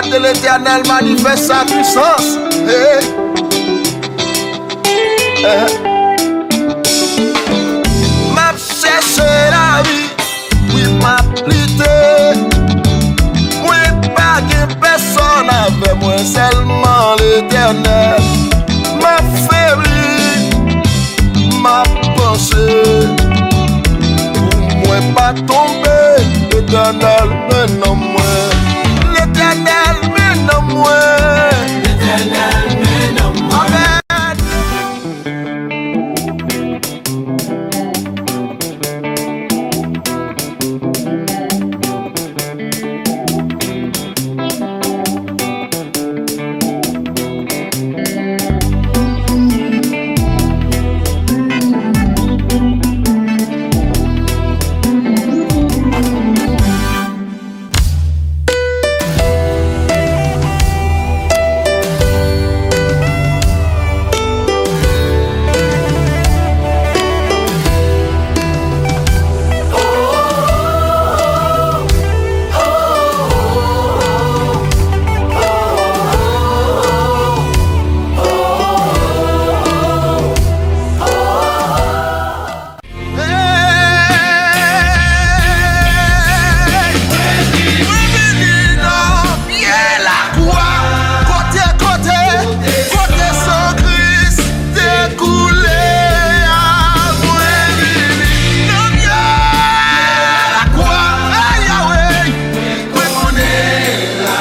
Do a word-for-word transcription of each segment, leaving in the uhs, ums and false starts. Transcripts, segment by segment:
Gade Letènèl manifès sa pwisans. Hey. Eh. M ap chèche lavi, wi, m ap lite. Mwen pa gen pèsonn avè mwen, sèlman Letènèl. M ap febli, m ap panse. Pou mwen pa tonbe, Letènèl mennen mwen. Letènèl mennen mwen. Letènèl mennen mwen. Amèn. Hey! Mwen vini nan pye lakwa, kote, kote, kote san Kris te koule a. Mwen vini nan pye lakwa, ay, Yahweh, mwen konnen la.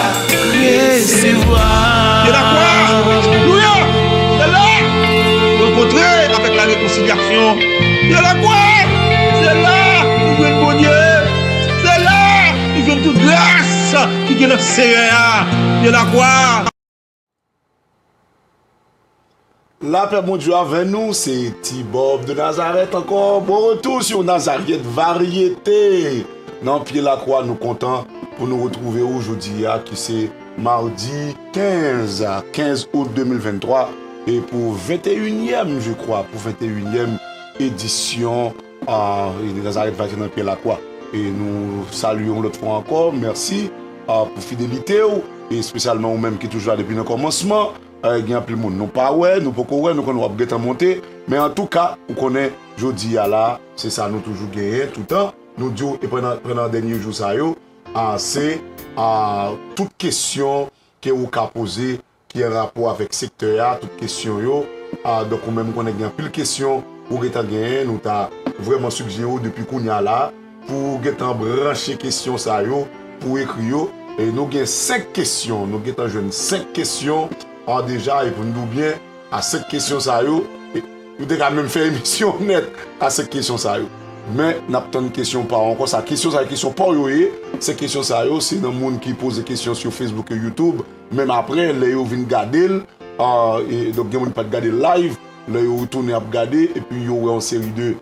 Resevwa. Pye lakwa. Alelouya. Se la. Rankontre avèk la rekonsilyasyon. Pye lakwa. Se la nou jwenn Bondye. Se la nou jwenn tout gras ki gen nan Seyè a. Pye lakwa. Lapè Bondye avè nou, se Ti Bob de Nazareth ankò. Bon retour sur Nazareth Variété. Nan pye lakwa, nou kontan pou nou retwouve w jodi a, ki se madi kenz, kenz out de mil venntwa, e pou venteyinyèm, je crois, pou venteyinyèm edisyon, a, Nazareth Variété nan pye lakwa. E nou salye w yon lòt fwa ankò, mèsi, a, pou fidelite w, e espesyalman ou menm ki toujou la depi nan kòmansman. Eh, gen anpil moun nou pa wè, nou poko wè, nou konnen w ap gentan monte. Men antouka, ou konnen, jodi a la, se sa nou toujou genyen, toutan. Nou di w, e pandan, pandan dènye jou sa yo, a, se, a, tout kesyon ke ou ka poze, ki an rapò avèk sektè a, tout kesyon yo. A, donk, ou menm, ou konnen gen anpil kesyon ou gentan genyen, nou ta vrèman sigjere w depi kounye a la, pou w gentan branche kesyon sa yo, pou w ekri yo. E nou gen senk kesyon, nou gentan jwenn senk kesyon, a, deja, e pou n di w byen, a senk kesyon sa yo, e, nou te ka menm fè emisyon nèt a senk kesyon sa yo. Men, n ap tann kesyon pa w ankò. Sa, kesyon sa yo, kesyon pa w yo ye. Senk kesyon sa yo, se nan moun ki poze kesyon sou Facebook e YouTube. Menm apre, lè yo vin gade l, a, e, donk, gen moun ki pa t gade l live, lè yo retounen ap gade, epi yo wè yon seri de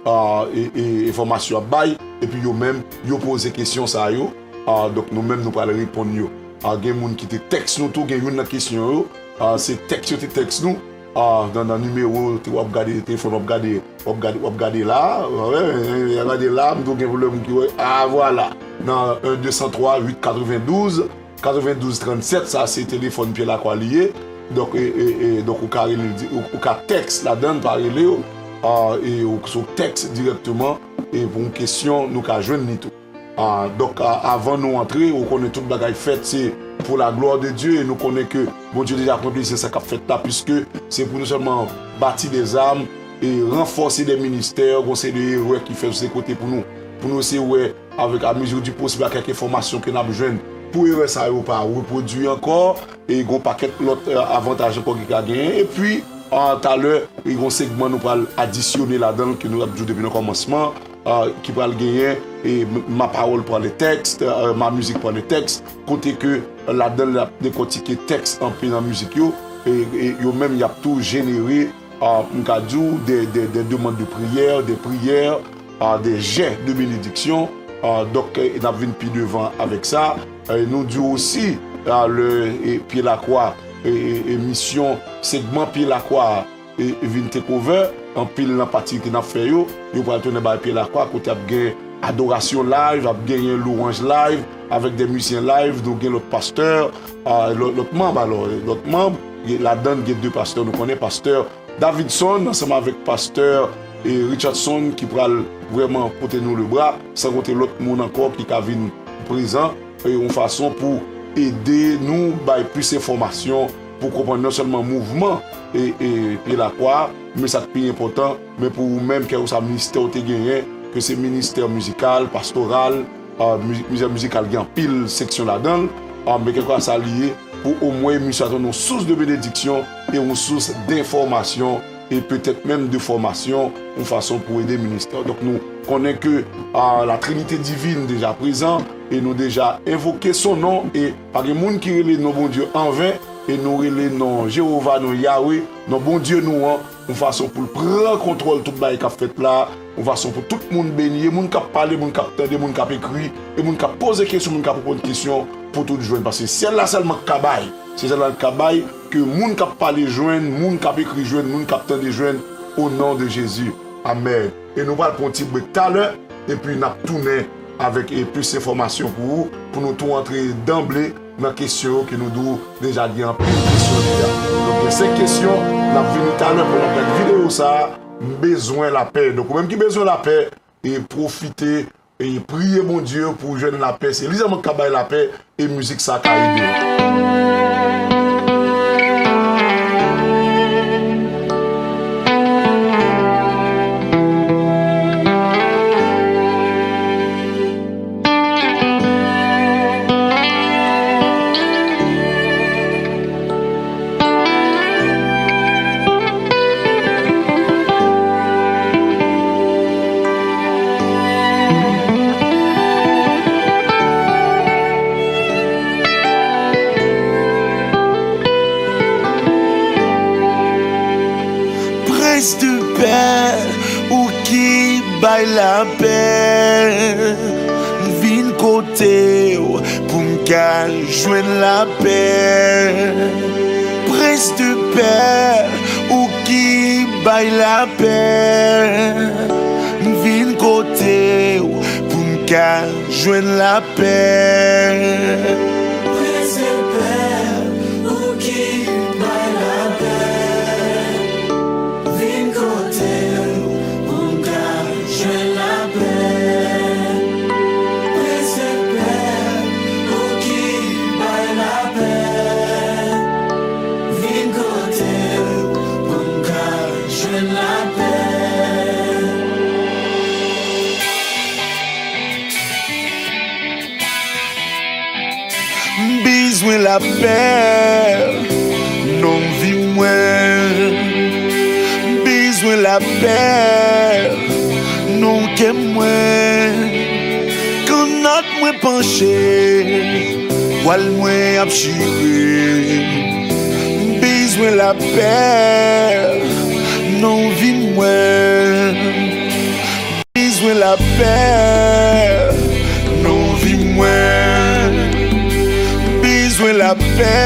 a, e, e, enfòmasyon ap bay, epi yo menm, yo poze kesyon sa yo. A, donk, nou menm, nou pral reponn yo. A, gen moun ki te tèks nou tou, gen youn nan kesyon yo, a, se tèks yo te tèks nou. A, nan, nan nimewo te w ap gade, telefòn w ap gade, w ap gade, w ap gade la, a, wè, w ap gade la, m tou gen pwoblèm ki wè, a, vwala, nan en de san twa uit katrevendouz, katrevendouz trannsèt, sa se telefòn Pye Lakwa li ye. Donk, e, e, e, donk, ou ka rele l di, ou, ou ka tèks ladan l, pa rele yo. A, e ou sou tèks dirèkteman, e pou yon kesyon, nou ka jwenn li tou. A, donk, a, avan nou antre, ou konnen tout bagay fèt, se pour la gloire de Dieu, e nou konnen ke Bondye deja pran plezi nan sa k ap fèt la, piske se pou nou sèlman bati dèzam e ranfòse dè ministè, gon seri de erè ki fèt sou se kote pou nou, pou nou eseye wè avèk a mezi di posib a kèk enfòmasyon ke n ap jwenn pou erè sa yo pa repwodui ankò, e gon pakèt lòt, e, avantaj ankò ki ka genyen. Epi, a, talè, e gon segman nou pral adisyone ladan l ke nou ap di w depi nan kòmansman, a, ki pral genyen, e, m-, ma parole prend le texte, e, ma musique prend le texte, kote ke ladan l ap dekòtike tèks anpe nan mizik yo, e, e yo menm y ap tou jenere a, m ka di w, de, de, de demann de priyè, de priyè, a, de jè de benediksyon. A, donk, e, n ap vin pi devan avèk sa. E, nou di w osi, a, le, e, Pye Lakwa, e, e, emisyon, segman Pye Lakwa, e, vin take over. Anpil nan pati ke n ap fè yo, yo pral tounen bay Pye Lakwa, kote ap gen adorasyon live, ap genyen louwanj live, avèk de mizisyen live, nou gen lòt pastè, a, lòt, lòt manm, alò, lòt manm, gen, ladan gen de pastè, nou konnen pastè Davidson ansanm avèk pastè, e, Richardson ki pral vrèman pote nou lebra, san konte lòt moun ankò ki ka vin prezan, e, yon fason pou ede nou bay plis enfòmasyon, pou konprann non sèlman mouvman e, e, Pye Lakwa, men sa k pi enpòtan, men pou ou menm, kèlkeswa ministè ou te genyen, ke se ministè mizikal, pastoral, a, mizi-, mizè mizikal gen anpil seksyon ladan l, a, men kèlkeswa sa li ye, pou omwen emisyon sa tonbe yon sous de benediksyon e yon sous denfòmasyon e petèt menm de fòmasyon, yon fason pou ede ministè. Donk nou konnen ke, a, la Trinité divine deja prezan e nou deja envoke son non e pa gen moun ki rele non Bondye anven e nou rele non Jewova, non Yawe, non Bondye nou an, yon fason pou l pran kontwòl tout bagay k ap fèt la, yon fason pou tout moun beni, e moun k ap pale, moun k ap tande, moun k ap ekri, e moun k ap poze kesyon, moun k ap reponn kesyon, pou tout jwenn. Paske syèl la sèlman k ka bay. Se syèl la k ka bay, ke moun k ap pale jwenn, moun k ap ekri jwenn, moun k ap tande jwenn, o non de Jezi. Amèn. E nou pral pran yon ti brek talè, epi n ap tounen avèk, e, plis enfòmasyon pou ou, pou nou tou antre danble nan kesyon yo ke nou di w deja gen anpil kesyon deja. Donk, gen senk kesyon, n ap vini talè pou n ap gade videyo sa a, M bezwen lapè. Donk, ou menm ki bezwen lapè, e pwofite, e priye Bondye pou w jwenn lapè. Se li sèlman ki ka bay lapè, e mizik sa ka ede w. Prens de pè, ou ki bay lapè, m vin kote w pou m ka jwenn lapè. Prens de pè, ou ki bay lapè, m vin kote w pou m ka jwenn lapè. Prens de pè, ou ki bay lapè, vin kote m pou m ka jwenn lapè. Prens de pè, ou ki bay lapè, vin kote m pou m ka jwenn lapè. M bezwen lapè nan vi mwen. M bezwen lapè nan kè mwen. Kannòt mwen panche, vwal mwen ap chire. M bezwen lapè nan vi mwen. Bezwen lapè nan vi mwen. Bezwen lapè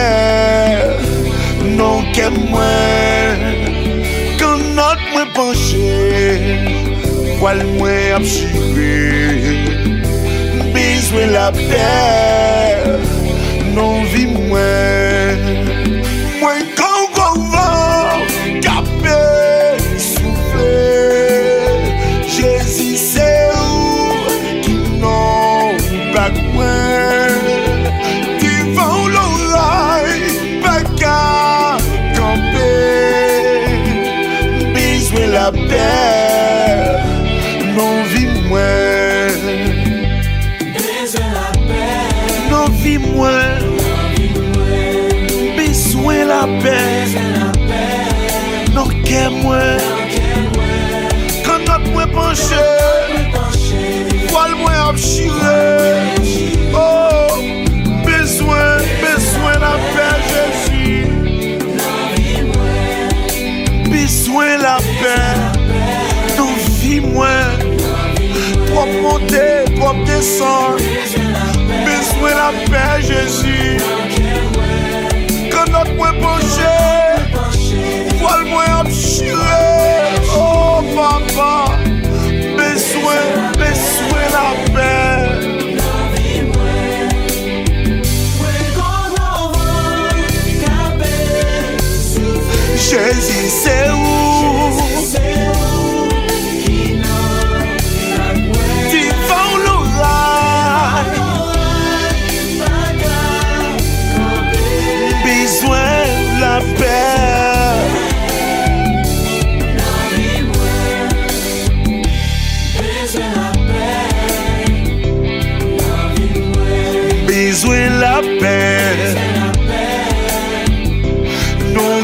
nan kè mwen. Kannòt mwen panche, vwal mwen ap chire. Bezwen lapè nan vi mwen. Mwen Gwo van k ap soufle, Jezi se ou ki non bak mwen. Devan w loray pa ka kanpe. M bezwen lapè nan vi mwen. Bezwen lapè nan vi mwen. M bezwen lapè nan kè mwen. Kannòt mwen panche, vwal mwen ap chire. Oh, m bezwen, bezwen lapè Jezi. Bezwen lapè nan vi mwen. Twòp monte, twòp desann. Bezwen lapè Jezi. Kannòt mwen panche, vwal mwen ap chire. Oh papa, bezwen, bezwen lapè.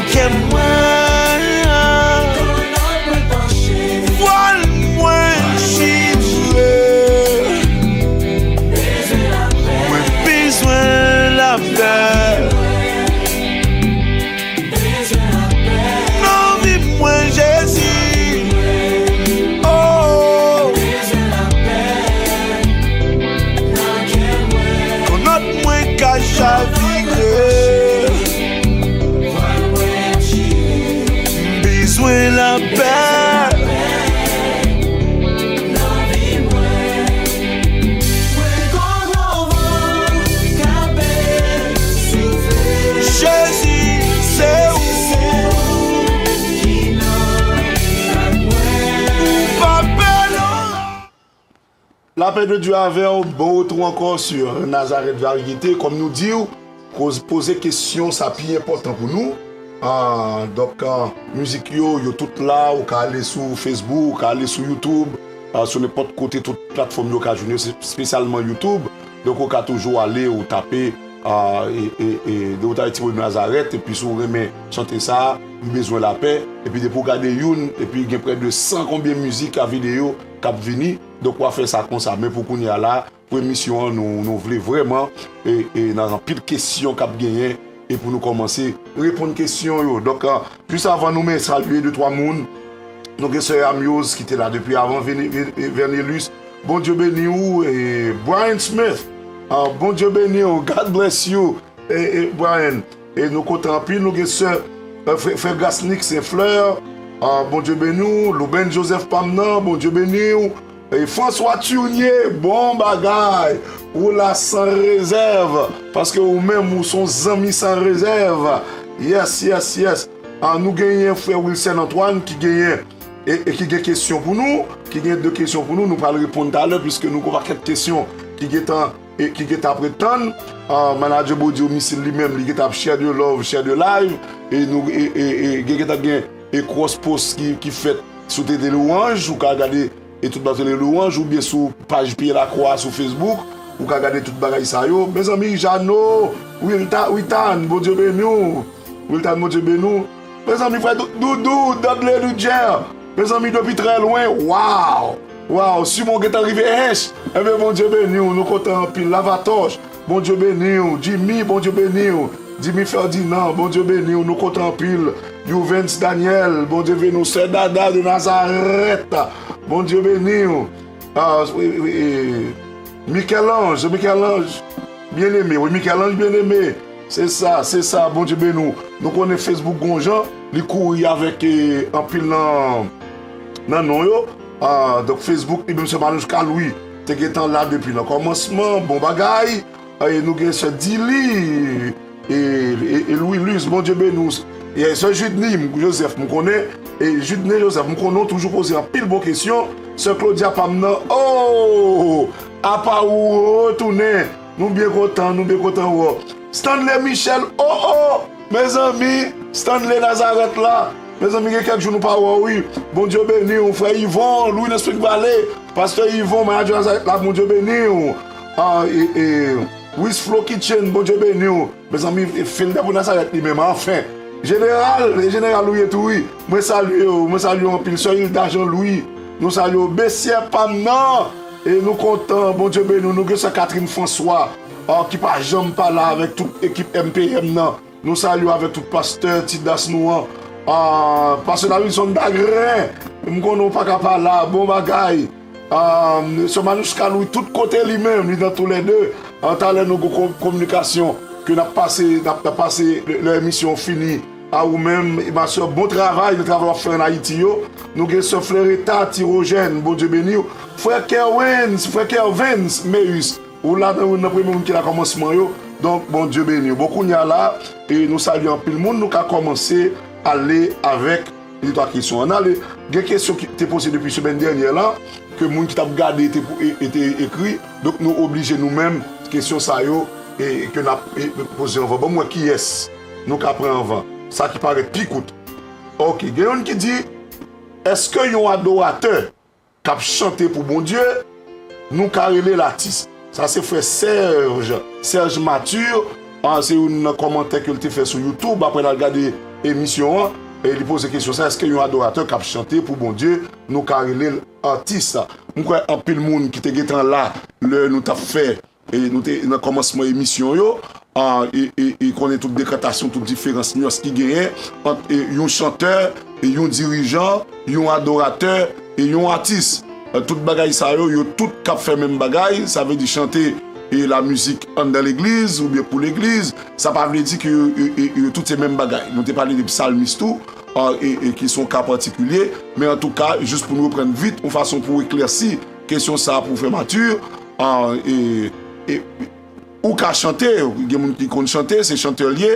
Kè mwen, vwal mwen chire. Mwen bezwen lapè. Nan vi mwen, Jezi. Oh. Kannòt mwen ka chavire. M bezwen lapè. Jezi, se ou. Ou pa pè non. Lapè de Dye avè w, bon retou ankò sur Nazareth Variété. Kòm nou di w, poze kesyon sa pi enpòtan pou nou. Ah, donk, ah, mizik yo, yo tout la, ou ka ale sou Facebook, ou ka ale sou YouTube, ah, sou nenpòt kote, tout platfòm yo ka jwenn yo, se espesyalman YouTube. Donk, ou ka toujou ale, ou tape, ah, e, e, e, de ou tape Ti Boy Nazareth, epi si w renmen chante sa, m bezwen lapè, epi depi w gade youn, epi gen prè de san konbyen mizik a videyo k ap vini, donk w a fè sa konsa. Men pou kounye a la, pou emisyon an, nou, nou vle vrèman, e, e nan anpil kesyon k ap genyen, e pou nou kòmanse reponn kesyon yo. Donk, ah, jis avan nou men salye de twa moun, nou gen sè Amyose ki te la depi avan, Vene-, Ve-, Vernelus, Bondye beni w, e Brian Smith, ah, Bondye beni w, God bless you, e, e Brian, e nou kontan anpil, nou gen sè, eh, frè, frè Gasnic Saint Fleur, ah, Bondye beni w, Louben Joseph pa m nan, Bondye beni w, e François Turnier, bon bagay. Ou la san rezèv. Paske ou menm, ou son zanmi san rezèv. Yes, yes, yes. Ah, nou genyen frè Wilson Antoine ki genyen, e, e ki gen kesyon pou nou, ki gen de kesyon pou nou, nou pral reponn talè, piske nou gon pakèt kesyon ki gentan, e ki gentan ap ret tann. Ah, manager Bondye misil li menm, li gentan ap share the love, share the live, e nou, e, e, e, gen, gentan gen, e cross post ki, ki fèt sou T T Louange, ou ka gade e tout batri louanj, oubyen sou paj Pye Lakwa sou Facebook, ou ka gade tout bagay sa yo. Mezanmi, Jano, Wilta, Witan, Bondye beni w. Wiltan, Bondye beni w. Mezanmi, frè Dou-, Doudou, Dudley Ludger. Mezanmi, depi trè lwen, waw! Waw, Simon gentan rive Ench. Enben, Bondye beni w, nou kontan anpil. Lavatòch, Bondye beni w. Jimmy, Bondye beni w. Jimmy Ferdinand, Bondye beni w, nou kontan anpil. Youvens Daniel, Bondye beni w. Sè Dada de Nazarèt, Bondye beni w. Ah, wi, wi, wi. Michel-Ange, Michel-Ange Bien-Aimé, wi, Michel-Ange Bien-Aimé. Se sa, se sa, Bondye beni w. Nou konnen Facebook gon jan, li kouri avèk, eh, anpil nan, nan non yo. Ah, donk Facebook, li menm se Manouchka Louis te gentan la depi nan kòmansman, bon bagay. E nou gen sè Dili, e, e, e Louis Luz, Bondye beni w. E sè Judny Joseph, m konnen, e Judny Joseph, m konnen w toujou poze anpil bon kesyon. Sè Claudia pa m nan, oh! Apa ou retounen, nou byen kontan, nou byen kontan wè w. Stanley Michel, oh, oh! Mezanmi, Stanley Nazareth la. Mezanmi, gen kèk jou nou pa wè w, wi. Bondye beni w, frè Yvon, Louis nan Spring Valley. Pastè Yvon, manager Nazareth la, Bondye beni w. Ah, e, e, Wisflo Kitchen, Bondye beni w. Mezanmi, e, fidèl pou Nazareth li menm, anfen. Jeneral, e jeneral ou ye tou, wi. Mwen salye w, mwen salye w anpil. Sè Hilda Jean Louis, nou salye w. Besyè pa m nan, e nou kontan, Bondye beni w. Nou gen sè Catherine François, ah, ki pa janm pa la avèk tout ekip M P M nan. Nou salye w avèk tout pastè, ti das nou an. Ah, pastè Davidson Dagren, m konnen w pa ka pa la, bon bagay. Ah, sè Manouchka Louis, tout kote li menm, li nan toulède. Ah, talè nou gon ko-, kominikasyon ke n ap pase, n ap, n ap pase lè, lè emisyon fini. A ou menm, e ma sè, bon travay, nan travay w ap fè ann Ayiti yo. Nou gen sè Fleureta, Ti Rojèn, Bondye beni w. Frè Kerwens, frè Kervens Meus, ou la nan youn nan premye moun ki la kòmansman yo. Donk, Bondye beni w. Bon, kounye a la, e nou salye anpil moun, nou ka kòmanse ale avèk de twa kesyon. Ann ale, gen kesyon ki te poze depi semèn dènyè la, ke moun ki t ap gade te, e, e te ekri. Donk, nou oblije nou menm, kesyon sa yo, e, ke n ap, e, poze anvan. Ban m wè kiyès nou ka pran anvan. Sa ki parèt pi kout. Oke, gen youn ki di, èske yon adoratè k ap chante pou Bondye, nou ka rele l atis. Sa se frè Serge, Serge Mathieu, ah, se youn nan kòmantè ke l te fè sou YouTube, apre l al gade emisyon an, e li poze kesyon sa, èske yon adoratè k ap chante pou Bondye, nou ka rele l atis? M kwè anpil moun ki te gentan la lè nou t ap fè, e nou te nan kòmansman emisyon yo, a, e, e, e konnen tout dekantasyon, tout diferans, nyans ki genyen ant, e, yon chantè, e yon dirijan, yon adoratè, e yon atis. E, tout bagay sa yo, yo tout k ap fè menm bagay, sa vle di chante, e, lamizik anndan legliz oubyen pou legliz, sa pa vle di ke yo, yo, yo, yo tout se menm bagay. Nou te pale de psalmis tou, a, e, e ki se yon ka patikilye, men antouka, jis pou nou reprann vit, yon fason pou eklèsi kesyon sa a pou fè mati, a, e, e, ou ka chante, gen moun ki konn chante, se chantè l ye,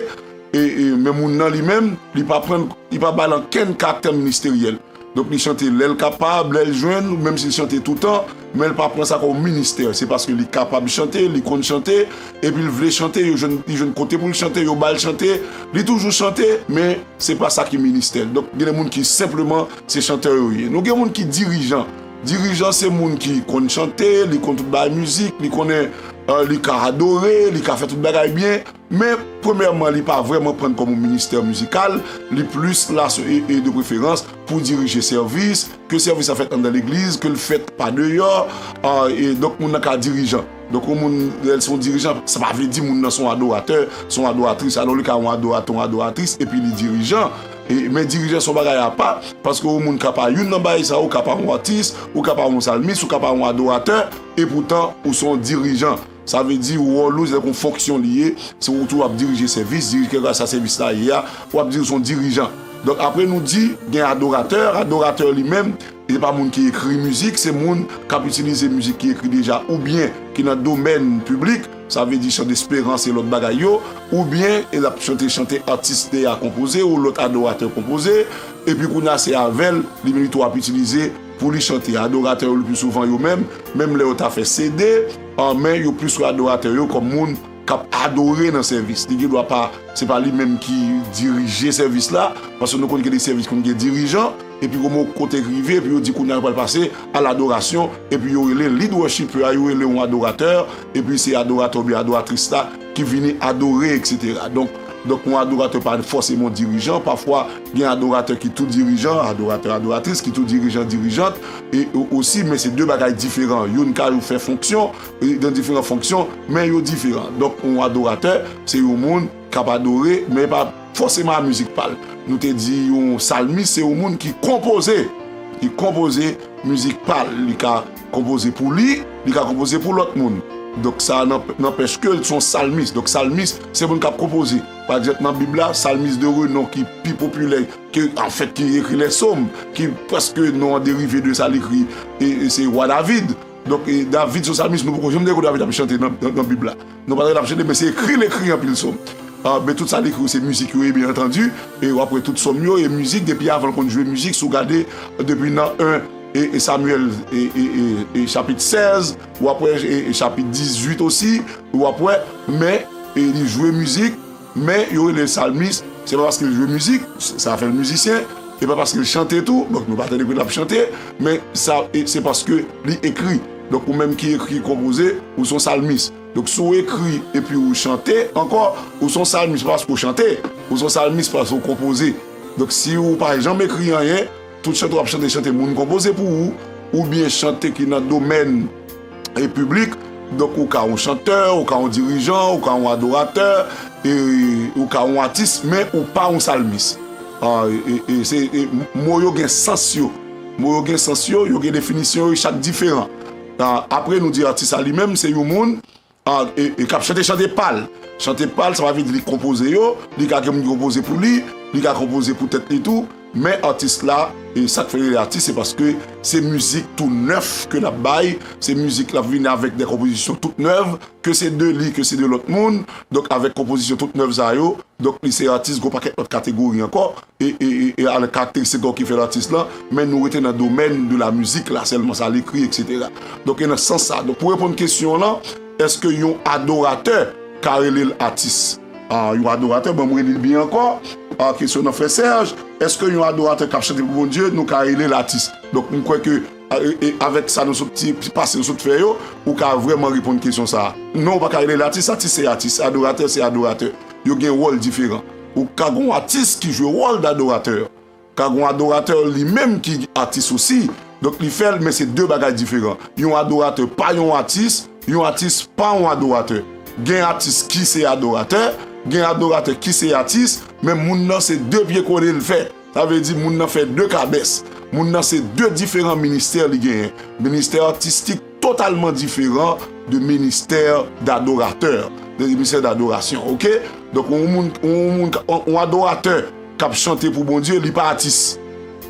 e, e, men moun nan li menm, li pa pran, li pa ba l ankenn karaktè ministeryèl. Donk li chante lè l kapab, lè l jwenn, menm si l chante toutan, men l pa pran sa kòm ministè. Se paske li kapab chante, li konn chante, epi l vle chante, yo jwenn, li jwenn kote pou l chante, yo ba l chante, li toujou chante, men se pa sa ki ministè l. Donk gen de moun ki senpleman se chantè yo ye. Nou gen moun ki dirijan. Dirijan se moun ki konn chante, li konn tout bagay mizik, li konnen, e, li ka adore, li ka fè tout bagay byen. Men, premyèman, li pa vrèman pran kòm yon ministè mizikal, li plis la, e, e de preferans, pou dirije sèvis, ke sèvis la fèt anndan legliz, ke l fèt pa deyò, a, e donk moun nan ka dirijan. Donk, yon moun, lè l se yon dirijan, sa pa vle di moun nan se yon adoratè, se yon adoratris. Alò, li ka yon adoratè, yon adoratris, epi li dirijan. E, men dirijan se yon bagay apa, paske yon moun ka pa youn nan bagay sa, ou ka pa yon atis, ou ka pa yon salmis, ou ka pa yon adoratè, e poutan, ou se yon dirijan. Sa vle di wòl ou, se tankou fonksyon li ye, se ou tou w ap dirije sèvis, dirije kèlkeswa sèvis la ye a, w ap di w se yon dirijan. Donk apre nou di, gen adoratè, adoratè li menm, se pa moun ki ekri mizik, se moun k ap itilize mizik ki ekri deja oubyen ki nan domèn piblik, sa vle di chan desperans e lòt bagay yo, oubyen e l ap chante, chante atis deja konpoze ou lòt adoratè konpoze, epi kounye a se avè l, li menm li tou ap itilize pou li chante. Adoratè yo le pli souvan yo menm, menm lè yo ta fè C D, an, men yo plis wè adoratè yo kòm moun k ap adore nan sèvis. Li gen dwa pa, se pa li menm ki dirije sèvis la, paske nou konn gen de sèvis konn gen dirijan, epi kòman kote rive, epi yo di kounye a yo pral pase a ladorasyon, epi yo rele lead worshipper a, yo rele yon adoratè, epi se adoratè oubyen adoratris la ki vini adore, et cetera. Donk, donk yon adoratè pa fòseman yon dirijan, pafwa gen adoratè ki tou dirijan, adoratè, adoratris ki tou dirijan, dirijant, e o- osi, men se de bagay diferan. Youn ka yo fè fonksyon, e, nan diferan fonksyon, men yo diferan. Donk, yon adoratè, se yon moun k ap adore, men pa fòseman a mizik pa l. Nou te di yon salmis, se yon moun ki konpoze, ki konpoze mizik pa l. Li ka konpoze pou li, li ka konpoze pou lòt moun. Donk, sa nan- nanpèch ke l se yon salmis. Donk, salmis, se moun k ap konpoze. Pa egzanp, nan Bib la, salmis de renon ki pi popilè, ke, anfèt, ki ekri lè Sòm, ki prèske non an derive de sa l ekri, e, e se wa David. Donk, e, David se yon salmis, nou poko janm tande David ap chante nan, nan, nan Bib la. Nou pa tande l ap chante, men se ekri l ekri anpil sòm. A, men tout sa l ekri yo se mizik yo ye, byen antandi, e w ap wè tout sòm yo e mizik, depi avan l konn jwe mizik, si w gade depi nan en e, e Samyèl e, e, e, e chapit sèz, w ap wè e, e chapit dizuit osi, w ap wè, men e, li jwe mizik, men yo rele l salmis, se pa paske l jwe mizik, sa fè l mizisyen, e pa paske l chante tou, donk nou pa tande pou l ap chante, men sa, e, se paske li ekri. Donk ou menm ki ekri, konpoze, ou se yon salmis. Donk si w ekri epi ou chante ankò, ou se yon salmis paske w chante, ou se yon salmis paske w konpoze. Donk si ou pa janm ekri anyen, tout chante w ap chante, chante moun konpoze pou ou, oubyen chante ki nan domèn e piblik. Donk ou ka yon chantè, ou ka yon dirijan, ou ka yon adoratè, e ou ka yon atis, men ou pa yon salmis. A, e, e, se, e, mo yo gen sans yo. Mo yo gen sans yo, yo gen definisyon yo, chak diferan. A, apre nou di atis a li menm, se yon moun, a, e, e k ap chante chante pa l. Chante pa l, sa pa vle di li konpoze yo, li ka gen moun ki konpoze pou li, li ka konpoze pou tèt li tou, men atis la, e sa k fè l rele atis, se paske se mizik tou nèf ke l ap bay, se mizik l ap vini avèk de konpozisyon tout nèv, ke se de li, ke se de lòt moun, donk avèk konpozisyon tout nèv sa yo, donk li se atis, gon pakèt lòt kategori ankò, e, e, e, e a karakteristik ankò ki fè l atis lan, men nou rete nan domèn de la mizik la, sèlman sa l ekri, et cetera. Donk e nan sans sa. Donk pou reponn kesyon w lan, èske yon adoratè ka rele l atis? A, yon adoratè, bon, m rele l byen ankò. A, kesyon nan frè Serge, èske yon adoratè k ap chante pou Bondye, nou ka rele l atis? Donk m kwè ke, a, e, e, avèk sa nou sot ti pase, nou sot fè yo, ou ka vrèman reponn kesyon sa a. Non, ou pa ka rele l atis, atis se atis, adoratè se adoratè. Yo gen wòl diferan. Ou ka gen yon atis ki jwe wòl d'adoratè. Ka gen yon adoratè li menm ki atis osi. Donk li fè l, men se de bagay diferan. Yon adoratè pa yon atis, yon atis pa yon adoratè. Gen atis ki se adoratè, gen adoratè ki se atis, men moun nan se de pye kole l fè. Sa vle di moun nan fè de kabès. Moun nan se de diferan ministè li genyen. Ministè atistik totalman diferan de ministè d'adoratè, de ministè d'adoration, ok? Donk yon moun, yon moun, yon adoratè k ap chante pou Bondye, li pa atis.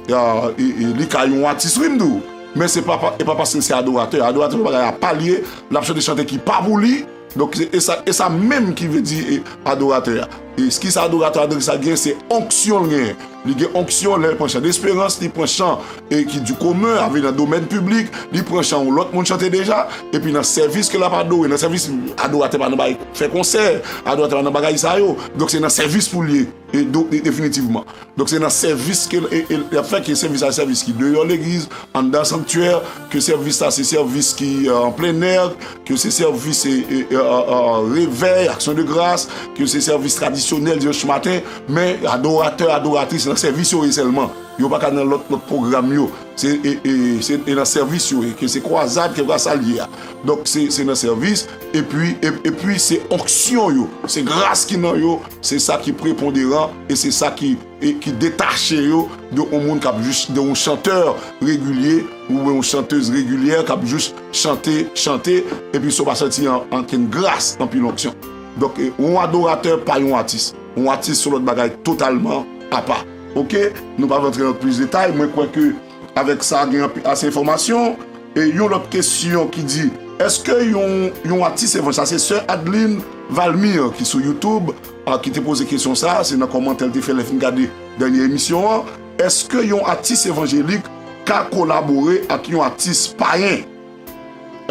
Ah, e, e, li ka yon atis wi m di w. Men se pa, pa, e pa paske l se adoratè. Adoratè se bagay apa l ye, l ap chante chante ki pa pou li. Donk e sa, e sa menm ki vle di e, adoratè a. E kisa adoratè a, sa gen se onksyon l genyen. Li gen onksyon lè l pran chan desperans, li pran chan e ki di komen, avè nan domèn piblik, li pran chan yon lòt moun chante deja, epi nan sèvis ke l ap adore, nan sèvis adoratè pa nan bagay fè konsè, adoratè pa nan bagay sa yo. Donk se nan sèvis pou l ye, e do, e definitivman. Donk se nan sèvis ke l, e, e, l ap fè ke sèvis sa sèvis ki deyò legliz, anndan sanktyè, ke sèvis sa se sèvis ki euh, an plen è, ke se sèvis e, e, e, euh, euh, revèy, aksyon de gras, ke se sèvis tradisyonèl dimanch maten, men adoratè, adoratris nan sèvis yo ye sèlman. Yo pa ka nan lòt lòt pwogram yo. Se e, e, se e nan sèvis yo ye, ke se kwazad, ke sa l ye a. Donk se, se nan sèvis, epi, e, epi se onksyon yo, se gras ki nan yo, se sa ki preponderan e se sa ki, e, ki detache yo de yon moun k ap jis, de yon chantè regilye oubyen yon chantèz regilyè k ap jis chante, chante, epi san w pa santi an, ankenn gras, anpil onksyon. Donk e, yon adoratè pa yon atis. Yon atis se yon lòt bagay totalman apa. Ok? Nou pa rantre nan plis detay, mwen kwè ke avèk sa gen anpi- ase enfòmasyon. E yon lòt kesyon ki di, èske yon, yon atis evanjelik, sa se sè Adeline Valmir ki sou YouTube, a, ki te poze kesyon sa, se nan kòmantè l te fè lè fin gade dènye emisyon an, èske yon atis evanjelik ka kolabore ak yon atis payen?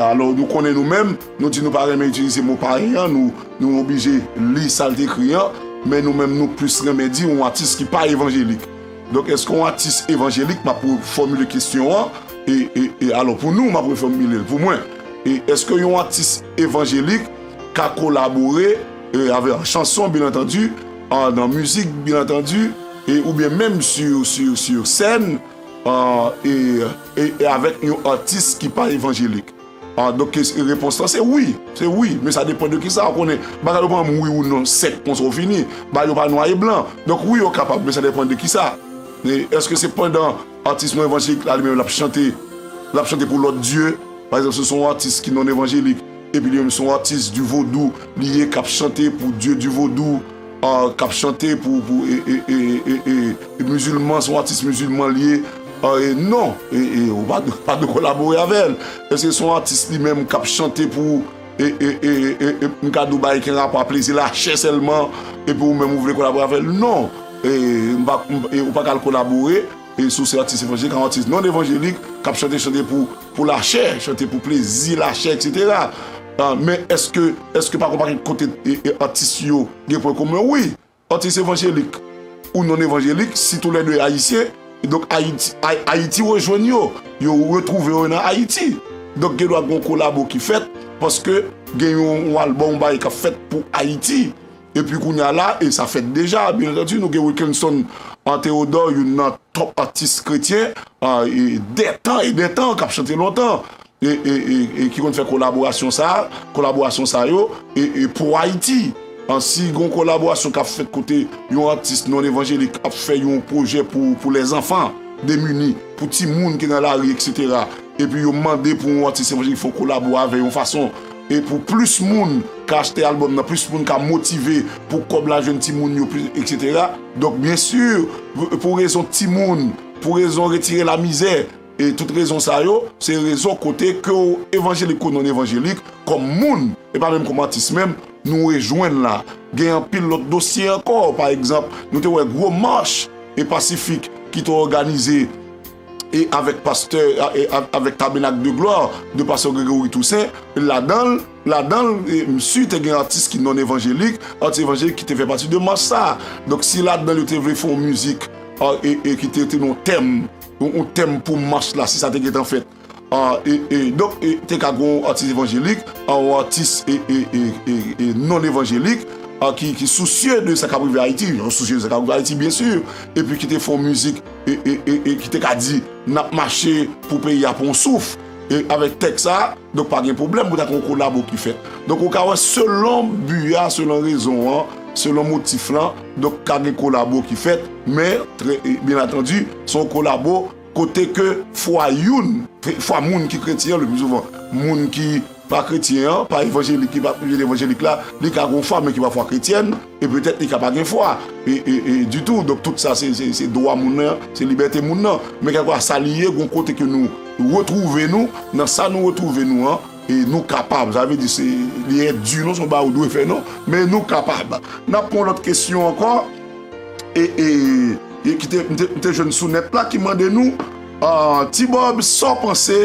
Alò, nou konnen nou menm, nou di nou pa renmen itilize mo payen an, nou, nou oblije li sa l te ekri an, men nou menm nou plis renmen di yon atis ki pa evanjelik. Donk, èske yon atis evanjelik, m ap refòmile kesyon an, e, e, e alò pou nou, m ap refòmile l pou mwen. E èske yon atis evanjelik ka kolabore e, avè, an chanson, byen antandi, an, nan mizik, byen antandi, e, oubyen menm sur, sur, sur scène, an, e, e, e avèk yon atis ki pa evanjelik? An, donk, kes- repons lan se wi, se wi, men sa depann de kisa, ou konnen, bagay yo pa wi ou non sèk konsa ou fini, bagay yo pa nwa e blan. Donk, wi, yo kapab, men sa depann de kisa. E, èske se pandan atis non evanjelik la, li menm, l ap chante, l ap chante pou lòt dye? Pa egzanp, si se yon atis ki non evanjelik, epi li menm se yon atis di vodou, li ye k ap chante pou dye di vodou, ah, k ap chante pou, pou e, e, e, e, e, e mizilman, se yon atis mizilman li ye, ah, e non, e, e, ou pa, pa dwe kolabore avè l. Èske se yon atis li menm k ap chante pou, e, e, e, e, e, m ka di w bagay ki gen rapò a plezi lachè sèlman, epi ou menm ou vle kolabore avè l? Non. E, m pa, m, e, ou pa ka al kolabore, e, si w se atis evanjelik, ak yon atis non evanjelik k ap chante, chante pou, pou lachè, chante pou plezi lachè, etsetera. Ah, men èske, èske pa gen yon pakèt kote, e, e, atis yo gen pwen komen? Wi. Atis evanjelik ou non evanjelik, si toulède ayisyen, e donk Ayiti, Ay-, Ayiti rejwenn yo, yo retwouve yo nan Ayiti. Donk gen dwa gen yon kolabo ki fèt, paske gen yon, yon albòm, yon bagay k ap fèt pou Ayiti. Epi kounye a la, e sa fèt deja, byen antandi, nou gen Wilkinson, an, Théodore, youn nan top atis kretyen, an, e dè tan e dè tan, k ap chante lontan, e, e, e, e ki konn fè kolaborasyon sa, kolaborasyon sa yo, e, e pou Ayiti. An, si gon kolaborasyon k ap fèt kote yon atis non evanjelik ap fè yon pwojè pou, pou lèzanfan demini, pou timoun ki nan lari, etsetera, epi yo mande pou yon atis evanjelik fè yon kolabo avè yon fason, e pou plis moun ka achte albòm nan, plis moun ka motive pou kòb la jwenn timoun yo, plis, etsetera. Donk, byen si, pou, pou rezon timoun, pou rezon retire lamizè, e tout rezon sa yo, se rezon kote ke w evanjelik ou non evanjelik, kòm moun, e pa menm kòm atis menm, nou rejwenn la. Gen anpil lòt dosye ankò, pa egzanp, nou te wè gwo mach e pasifik ki te òganize e avèk pastè, e a-, avèk Tabernacle de Gloire de pastè Gregory Toussaint, ladan l, ladan l, e, m si te gen atis ki non evanjelik, atis evanjelik ki te fè pati de mach sa. Donk, si ladan l yo te vle fè yon mizik, a, e, e ki te, te nan yon tèm, yon, yon tèm pou mach la, si sa te gentan fèt, a, e, e, donk, e, te ka gen yon atis evanjelik, a, yon atis, e, e, e, e, e non evanjelik, a, ki, ki sousye de sa k ap rive Ayiti, yo sousye de sa k ap rive Ayiti, byen si, epi ki te fè yon mizik, e, e, e, e ki te ka di, n ap mache pou peyi a pran yon souf. E avèk tèks sa, donk pa gen pwoblèm pou ta gen yon kolabo ki fèt. Donk ou ka wè selon bi a, selon rezon an, selon motif lan, donk ka gen kolabo ki fèt, men, trè, e, byen antandi, se yon kolabo kote ke fwa youn, fwa moun ki kretyen an, le pli souvan, moun ki pa kretyen an, pa evanjelik, ki pa evanjelik la, li ka gon fwa, men ki pa fwa kretyèn, e petèt li ka pa gen fwa, e, e, e ditou. Donk, tout sa, se, se, se dwa moun nan, se libète moun nan. Men kèlkeswa sa li ye, gon kote ke nou retwouve nou, nan sa nou retwouve nou an, e nou kapab. Sa vle di, se, li endu non, se yon bagay ou dwe fè non, men nou kapab. N ap pran yon lòt kesyon ankò, e, e, e ki te, m te, m te jwenn sou nèt la, ki mande nou, ah, Ti Bob, sa w panse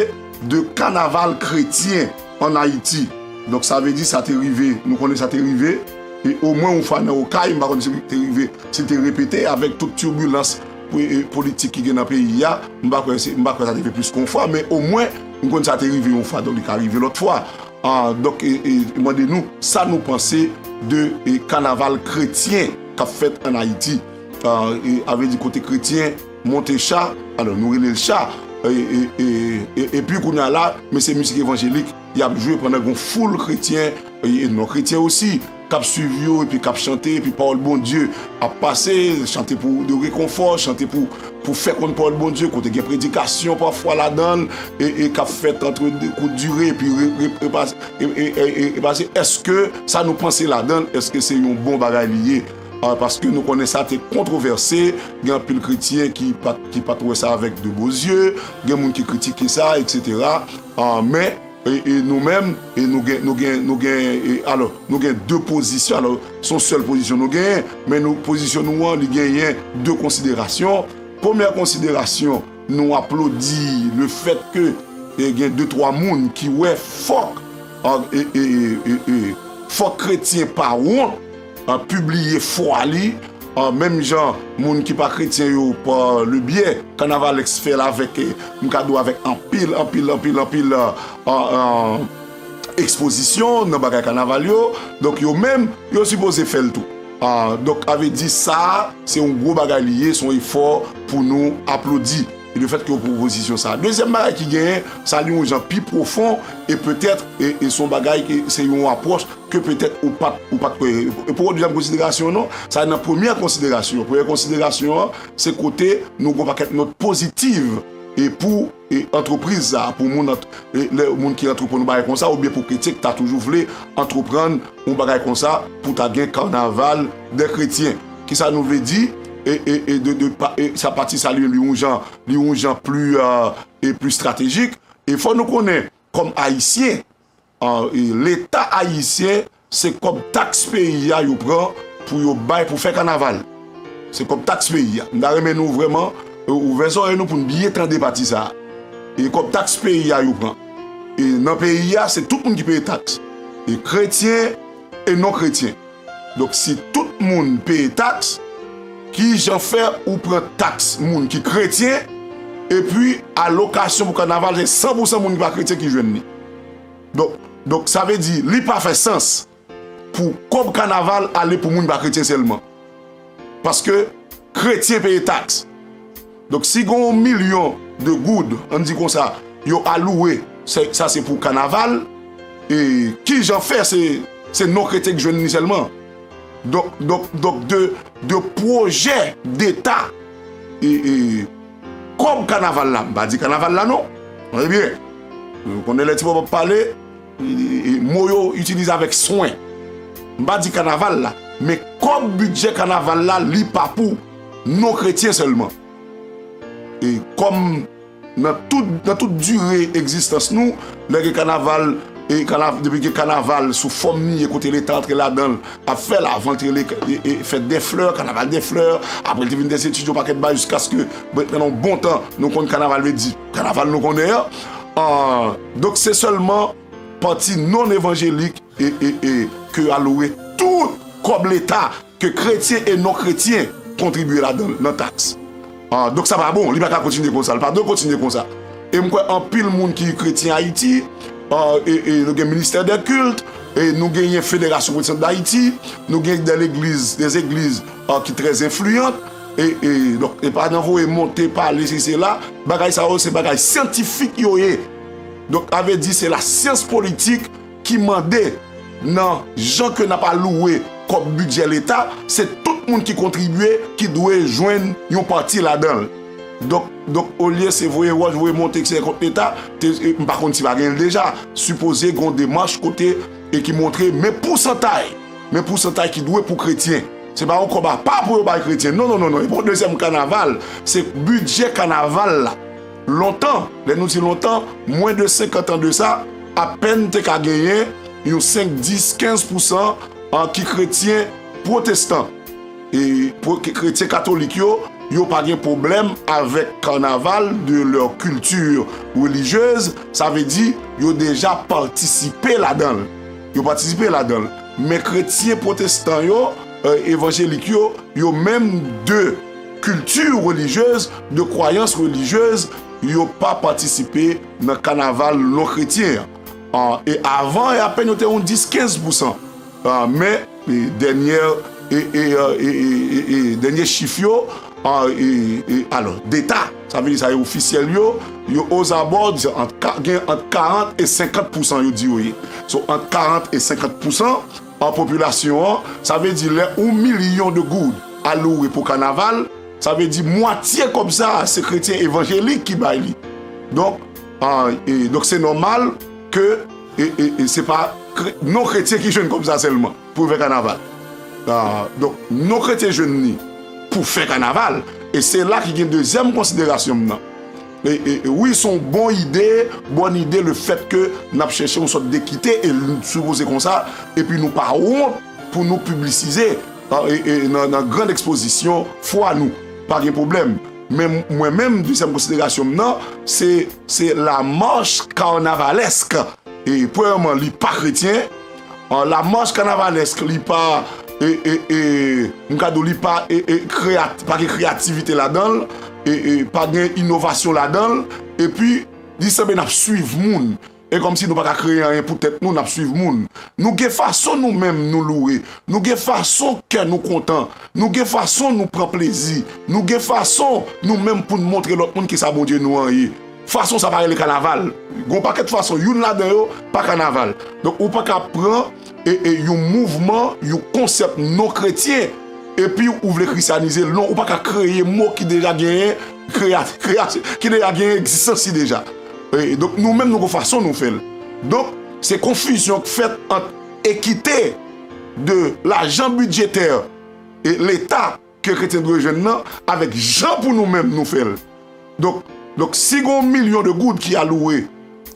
de kanaval kretyen an Ayiti? Donk, sa vle di, sa te rive, nou konnen sa te rive, e omwen yon fwa nan Okay, m pa konn si te rive, si te repete, avèk tout tibilans po-, e, politik ki gen nan peyi a, m pa kwè se, m pa kwè sa te fè plis ke yon fwa, men omwen, m konn sa te rive yon fwa, donk li ka rive lòt fwa. Ah, donk, e, e, mande nou, sa nou panse de, e, kanaval kretyen k ap fèt an Ayiti? Ah, e, a vle di kote kretyen monte cha, alò, nou rele l cha, e, e, e, e, epi kounye a la, men se mizik evanjelik y ap jwe pandan gon foul kretyen, e, e non kretyen osi, k ap swiv yo, epi k ap chante, epi pawòl Bondye ap pase, chante pou de rekonfò, chante pou, pou fè konn pawòl Bondye, kote gen predikasyon pafwa ladan l, e, e k ap fèt antre de kout dire, epi re, re, repase, e, e, e, e, e pase, èske sa nou panse ladan l, èske se yon bon bagay li ye? Ah, paske nou konnen sa te kontwovèse, gen anpil kretyen ki pa t, ki pa t wè sa avèk de bon zye, gen moun ki kritike sa, etsetera. Ah, men, e, e nou menm, e nou gen, nou gen, nou gen, e, alò, nou gen de pozisyon. Alò, se yon sèl pozisyon nou genyen, men nou, pozisyon nou an, li genyen de konsiderasyon. Premyè konsiderasyon, nou aplodi le fèt ke, e, gen de, twa moun ki wè fòk, a, e, e, e, e, fòk kretyen pa wont, a, pibliye fwa li, a, menm jan moun ki pa kretyen yo, pa le byè Kanavalèks, fè l avèk, e, m ka di w avèk anpil, anpil, anpil, anpil, a, a, a, ekspozisyon nan bagay kanaval yo. Donk, yo menm, yo sipoze fè l tou. A, donk, a vle di sa, se yon gwo bagay li ye, se yon efò pou nou aplodi. E le fèt ke yo pran pozisyon sa. Dezyèm bagay ki genyen, sa li yon jan pi pwofon, e petèt, e, e se yon bagay ke se yon apwòch ke petèt ou pa t, ou pa t kwè. E poko dezyèm konsiderasyon non, sa nan premyè konsiderasyon. Premyè konsiderasyon an, se kote nou gon pakèt nòt pozitiv e pou, e, antrepriz sa, pou moun ant-, e, lè moun ki antreprann yon bagay konsa, oubyen pou kretyen ki ta toujou vle antreprann yon bagay konsa, pou ta gen kanaval dè kretyen. Kisa nou vle di? E, e, e de, de pa, e sa pati sa li, li yon jan, li yon jan pli, e, e pli estratejik. E fò nou konnen, kòm Ayisyen, an, e, Leta ayisyen, se kòb taks peyi a yo pran pou yo bay pou fè kanaval. Se kòb taks peyi a. M ta renmen nou vrèman, e, ouvè zòrèy nou pou n byen tande pati sa a. E kòb taks peyi a yo pran. E nan peyi a, se tout moun ki peye taks. E kretyen e non kretyen. Donk, si tout moun peye taks, ki jan fè ou pran taks moun ki kretyen, epi alokasyon pou kanaval, se san pou san moun ki pa kretyen ki jwenn li? Donk, donk, sa vle di, li pa fè sans pou kòb kanaval ale pou moun pa kretyen sèlman. Paske kretyen peye taks. Donk, si gen yon milyon de goud, ann di konsa, yo alouwe, se, sa se pou kanaval, e ki jan fè se, se non kretyen ki jwenn li sèlman? Donk, donk, donk, de, de pwojè deta, e, e, kòb kanaval la, m pa di kanaval la non. Tande byen. Ou konnen lè Ti Bob ap pale, e, e, mo yo itilize avèk swen. M pa di kanaval la, men kòb bidjè kanaval la, li pa pou non kretyen sèlman. E kòm nan tout, nan tout dire egzistans nou, lè gen kanaval, e kanav-, depi gen kanaval sou fòm li ye, kote Leta antre ladan l, ap fè l, avan l te rele, e, e, fèt dè flè, kanaval dè flè, apre l te vin dè etid, yon pakèt bagay, jiskaske, bon, pandan yon bon tan, nou konn kanaval vle di kanaval nou konnen an. An, donk, se sèlman pati non evanjelik e, e, e, ke alouwe tout kòb Leta ke kretyen e non kretyen kontribye ladan l, nan taks. Ah, donk sa pa bon, li pa ka kontinye konsa, li pa dwe kontinye konsa. E m kwè anpil moun ki kretyen Ayiti, ah, e, e nou gen ministè dè kilt, E nou genyen Federasyon Pwotestan Dayiti, nou gen de legliz, de zegliz ki trè enfliyan. E, e, donk, e pa nan voye monte, pale, si se la, bagay sa yo, se bagay syantifik yo ye. Donk, sa vle di, se lasyans politik ki mande nan jan ke n ap alouwe kòb bidjè Leta, se tout moun ki kontribye ki dwe jwenn yon pati ladan l. Donk, donk, olye se voye wòch, voye monte, eksetera kont Leta, te, e, m pa konn si pa gen l deja. Sipoze gen yon demach kote e ki montre men pousantay, men pousantay ki dwe pou kretyen. Se pa yon kòb apa pou yo bay kretyen. Non, non, non, non. E pa yon dezyèm kanaval. Se bidjè kanaval la. Lontan, lè nou di lontan, mwen de senkant an de sa, apèn te ka genyen yon senk, dis, kenz pousan ki kretyen pwotestan. E pou kretyen katolik yo, yo pa gen pwoblèm avèk kanaval de leur culture religieuse, sa vle di yo deja patisipe ladan l. Yo patisipe ladan l. Men kretyen pwotestan yo, e, evanjelik yo, yo menm de kilti relijyez, de kwayans relijyez, yo pa patisipe nan kanaval non kretyen an. E avan, e apèn yo te yon dis, kenz pousan. Men, e, dènyè, e, e, e, e, e, e, dènyè chif yo, e, e, alò, deta, sa vle di sa yo ofisyèl yo, yo ozabò di ant ka-, gen ant karant e senkant pousan yo di yo ye. So, ant karant e senkant pousan an popilasyon an, sa vle di lè yon milyon de goud alouwe pou kanaval, sa vle di mwatye kòb sa a, se kretyen evanjelik ki bay li. Donk, e, donk se nòmal ke, e, e, e se pa kre-, non kretyen ki jwenn kòb sa sèlman pou fè kanaval. Donk, non kretyen jwenn li pou fè kanaval. E se la ki gen dezyèm konsiderasyon m nan. E, e, e wi, se yon bon ide, bòn ide, le fèt ke n ap chèche yon sòt dekite, e l sipoze konsa, epi nou pa wont pou nou piblisize, e, e, nan, nan grann ekspozisyon fwa nou. Pa gen pwoblèm. Men mwen menm, dezyèm konsiderasyon m nan, se, se la marche carnavaleske. E, premyèman, li pa kretyen. An, la marche carnavaleske, li pa, e, e, e, m ka di w, li pa, e, e, kreyat-, pa gen kreyativite ladan l, e, e, pa gen inovasyon ladan l, epi, li sanble n ap swiv moun. E kòmsi nou pa ka kreye anyen pou tèt nou, n ap swiv moun. Nou gen fason nou menm nou loure. Nou gen fason kè nou kontan. Nou gen fason nou pran plezi. Nou gen fason nou menm pou n montre lòt moun kisa Bondye nou an ye. Fason sa pa rele kanaval. Gen yon pakèt fason, youn ladan yo pa kanaval. Donk, ou pa ka pran, e, e, yon mouvman, yon konsèp non kretyen, epi ou vle kristyanize l. Non, ou pa ka kreye mo ki deja genyen, kreya-, kreya-, ki deja genyen egzistans li deja. E, donk, nou menm, nou gon fason nou fè l. Donk, se konfizyon k fèt ant ekite de lajan bidjetè e Leta ke kretyen dwe jwenn nan avèk jan pou nou menm nou fè l. Donk, donk, si gon milyon de goud ki alouwe,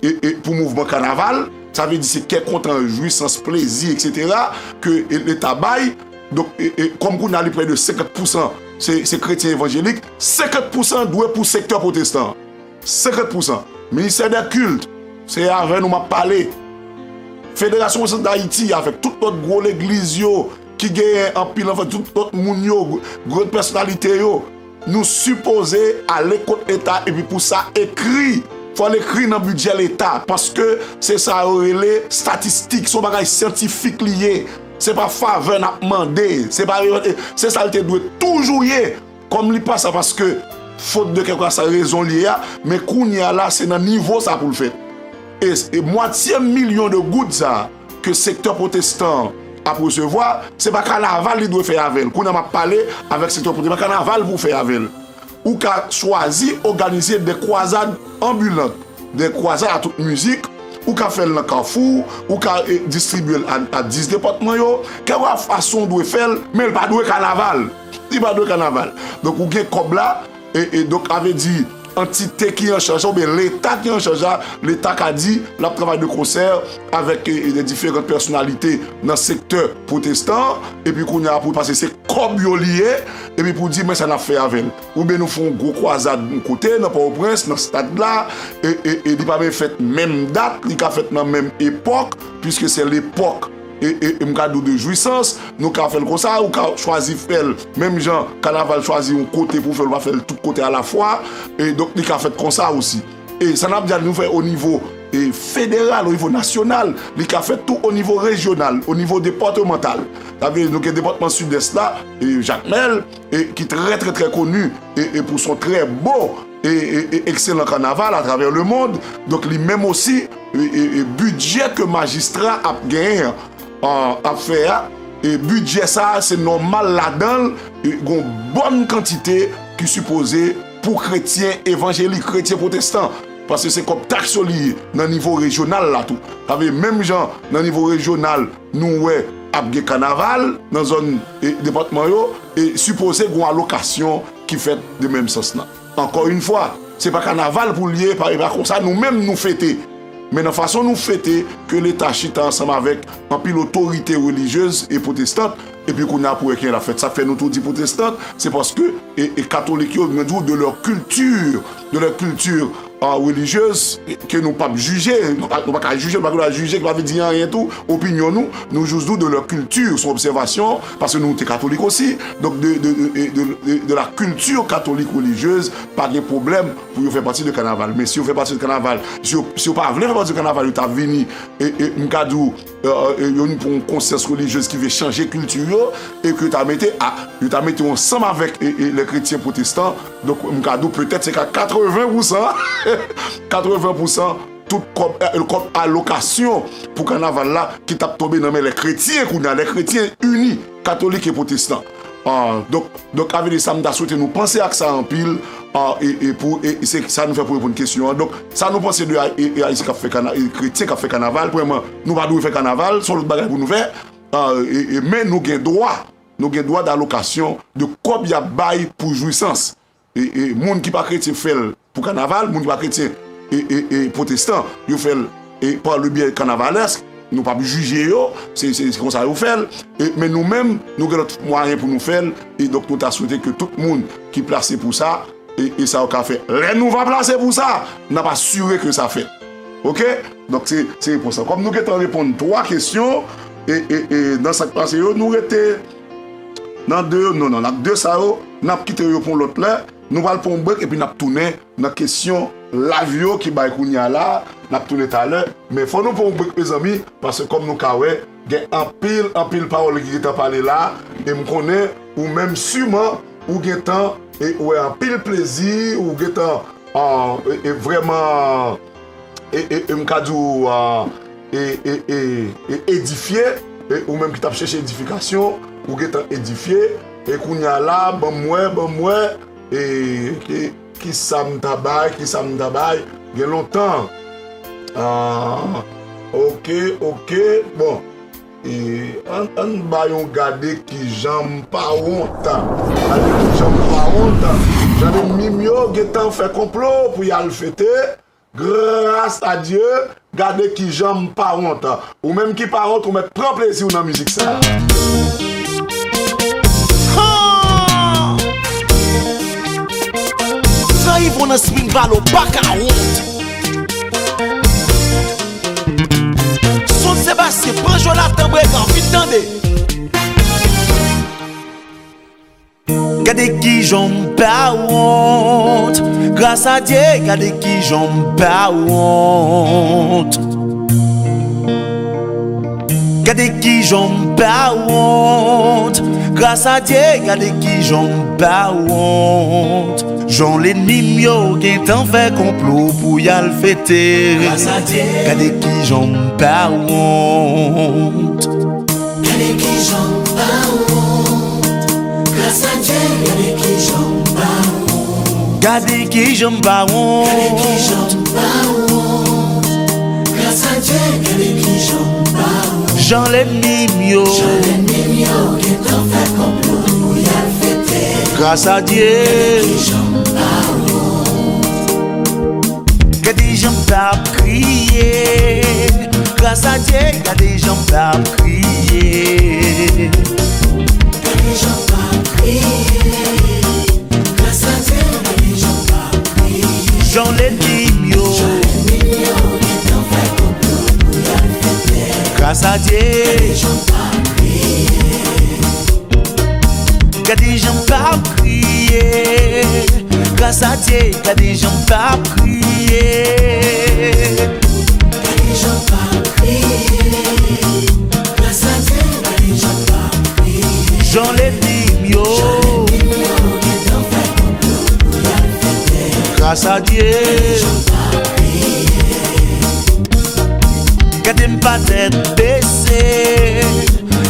e, e, pou mouvman kanaval, sa vle di se kè kontan, jwisans, plezi, eksetera, ke, e, Leta bay. Donk, e, e, kòm kounye a li prè de senkant pousan se, se kretyen evanjelik, senkant pousan dwe pou sektè pwotestan. Senkant pousan. Ministè dè kilt, se avè nou m ap pale. Federasyon Pwotestan Dayiti, avèk tout lòt gwo legliz yo, ki genyen anpil anfan, tout lòt moun yo, gwo, gwo pèsonalite yo, nou sipoze ale kot Leta epi pou sa ekri. Fò l ekri nan bidjè Leta, paske se sa yo rele estatistik, se yon bagay syantifik li ye. Se pa favè n ap mande, se pa, se sa l te dwe toujou ye. Kòm li pa sa, paske fot de kèlkeswa rezon li ye a, men kounye a la, se nan nivo sa pou l fèt. E, e mwatye milyon de goud sa a ke sektè pwotestan an ap resevwa, se pa kanaval li dwe fè avè l. Kounye a m ap pale avèk sektè pwotestan, se pa kanaval pou fè avè l. Ou ka chwazi òganize de kwazad anbilant, de kwazad a tout mizik, ou ka fè l nan kafou, ou ka, e, distribye l a, a dis depatman yo, kèlkeswa fason w dwe fè l, men l pa dwe kanaval. Li pa dwe kanaval. Donk, ou gen kòb la, e, e donk, sa vle di, antite ki an chaj la, oubyen Leta ki an chaj la, Leta ka di, l ap travay de konsè avèk, e, e, de diferan pèsonalite nan sektè pwotestan an, epi kounye a pou, paske se kòb yo li ye, epi pou di, men sa n ap fè avè l. Oubyen nou fè yon gwo kwazad yon kote, nan Pòtoprens, nan stad la, e, e, e li pa menm fèt menm dat, li ka fèt nan menm epòk, puiske se lepòk, e, e, e m ka di w de jwisans, nou ka fè l konsa, ou ka chwazi fè l menm jan kanaval chwazi yon kote pou fè l, ou pa fè l tout kote alafwa, e donk li ka fèt konsa osi. E sa n ap di a, nou fè o nivo e, federal, o nivo nasyonal, li ka fèt tou o nivo rejyonal, o nivo depatmantal. Sa vle di nou gen depatman Sidès la, e, Jakmèl, e, ki trè, trè, trè koni, e, e pou son trè bo, e, e, e ekselan kanaval atravè lemonn. Donk, li menm osi, e, e, e bidjè ke majistra ap genyen an, ap fè a, e bidjè sa a, se nòmal ladan l, e, gon bòn kantite ki sipoze pou kretyen evanjelik, kretyen pwotestan, paske se kòb taks yo li ye nan nivo rejyonal la tou. Sa vle menm jan nan nivo rejyonal, nou wè ap gen kanaval nan zòn, e, depatman yo, e sipoze gon alokasyon ki fèt de menm sans lan. Ankò yon fwa, se pa kanaval pou l ye, pa, e pa konsa nou menm nou fete. Men nan fason nou fete, ke Leta chita ansanm avèk anpil otorite relijyez e pwotestant, epi kounye a pou wè kijan l ap fèt. Sa k fè nou tou di pwotestant, se paske, e, e katolik yo, nou di w de leur culture, de leur culture, a, relijyez, ke nou p ap jije, nou pa, nou pa ka jije, nou pa gen dwa jije, ki pa vle di anyen tou, opinyon nou, nou jis di w de leur culture, se yon obsèvasyon, paske nou te katolik osi, donk de, de, de, de, de, de la culture catholique religieuse, pa gen pwoblèm pou yo fè pati de kanaval. Men si yo fè pati de kanaval, si yo, si yo pa vle fè pati de kanaval, yo ta vini, e, e, m ka di w, e, e, yo vin pou yon konsyans relijyez ki vle chanje kilti yo, e ke yo ta mete, a, yo ta mete yo ansanm avèk, e, e, lè kretyen pwotestan. Donk, m ka di w, petèt, se ka katreven pousan, katreven pousan tout kòb, e, kòb alokasyon pou kanaval la ki t ap tonbe nan men lè kretyen kounye a, lè kretyen ini, katolik e pwotestan. A, donk, donk, avè di sa, m ta swete nou panse ak sa anpil, a, e, e pou, e, e se sa nou fè pou reponn kesyon an. Donk, sa nou panse de a, e, e, ayisyen k ap fè kana-, e, kretyen k ap fè kanaval, premyèman, nou pa dwe fè kanaval, se yon lòt bagay pou nou fè, a, e, e, men nou gen dwa, nou gen dwa dalokasyon de kòb y ap bay pou jwisans. E, e, moun ki pa kretyen fè l pou kanaval, moun ki pa kretyen, e, e, e, pwotestan, yo fè l, e, par le biais carnavalesque, nou p ap jije yo, se, se, se konsa yo fè l, e, men nou menm, nou gen lòt mwayen pou nou fè l, e donk nou ta swete ke tout moun ki plase pou sa, e, e sa yo ka fè. Lè nou va plase pou sa, n ap asire ke sa fèt. Oke? Donk se, se repons lan. Kòm nou gentan reponn twa kesyon, e, e, e nan sa k pase yo, nou rete nan de yo, non, non, n ap de sa yo, n ap kite yo pou yon lòt lè. Nou pral pran yon break epi n ap tounen nan kesyon live yo ki bay kounye a la. N ap tounen talè. Men fò nou pran yon break, mezanmi, paske kòm nou ka wè, gen anpil, anpil pawòl ki gentan pale la. E m konnen ou menm siman, ou gentan, e, wè anpil plezi, ou gentan, a, e, e, vrèman e, e, e m ka di w, a, e, e, e, e edifye, e ou menm ki t ap chèche edifikasyon, ou gentan edifye, e kounye a la, ban m wè, ban m wè, e, e ki sa m ta bay, ki sa m ta bay, gen lontan. A, oke, oke, bon. E, ann, ann bay yon gade kijan m pa wont. Gade kijan m pa wont. Jan lènmi m yo gentan fè konplo pou y al fete. Gras a Dye, gade kijan m pa wont. Ou menm ki pa wont, ou mèt pran plezi w nan mizik sa. Han! Gran Yvon nan Spring Valley pa ka wont. Son Sebastien, pran jwèt la, tanbregan, vin tande. Gade kijan m pa wont, gras a Dye, gade kijan m pa wont. Gade kijan m pa wont, gras a Dye, gade kijan m pa wont. Jan lènmi m yo gentan fè konplo pou y al fete. Gras a Dye. Gade kijan m pa wont. Gade kijan m pa wont. Gras a Dye, gade kijan m pa wont. Gade kijan m pa wont. Gade kijan m pa wont. Gras a Dye, gade kijan m pa wont. Jan lènmi m yo. Jan lènmi m yo gentan fè konplo pou y al fete. Gras a Dye. Gade kijan m pa wont. Gade jan m p ap kriye. Gras a Dye, gade jan m p ap kriye. Gade jan m p ap kriye. Gras a Dye, gade jan m p ap kriye. Jan lènmi m yo. Jan lènmi m yo gentan fè konplo pou y al fete. Gras a Dye. Gade jan m p ap kriye. Gade jan m p ap kriye. Gras a Dye, gade jan m p ap kriye. Gras a Dye. Gade m pa tèt bese.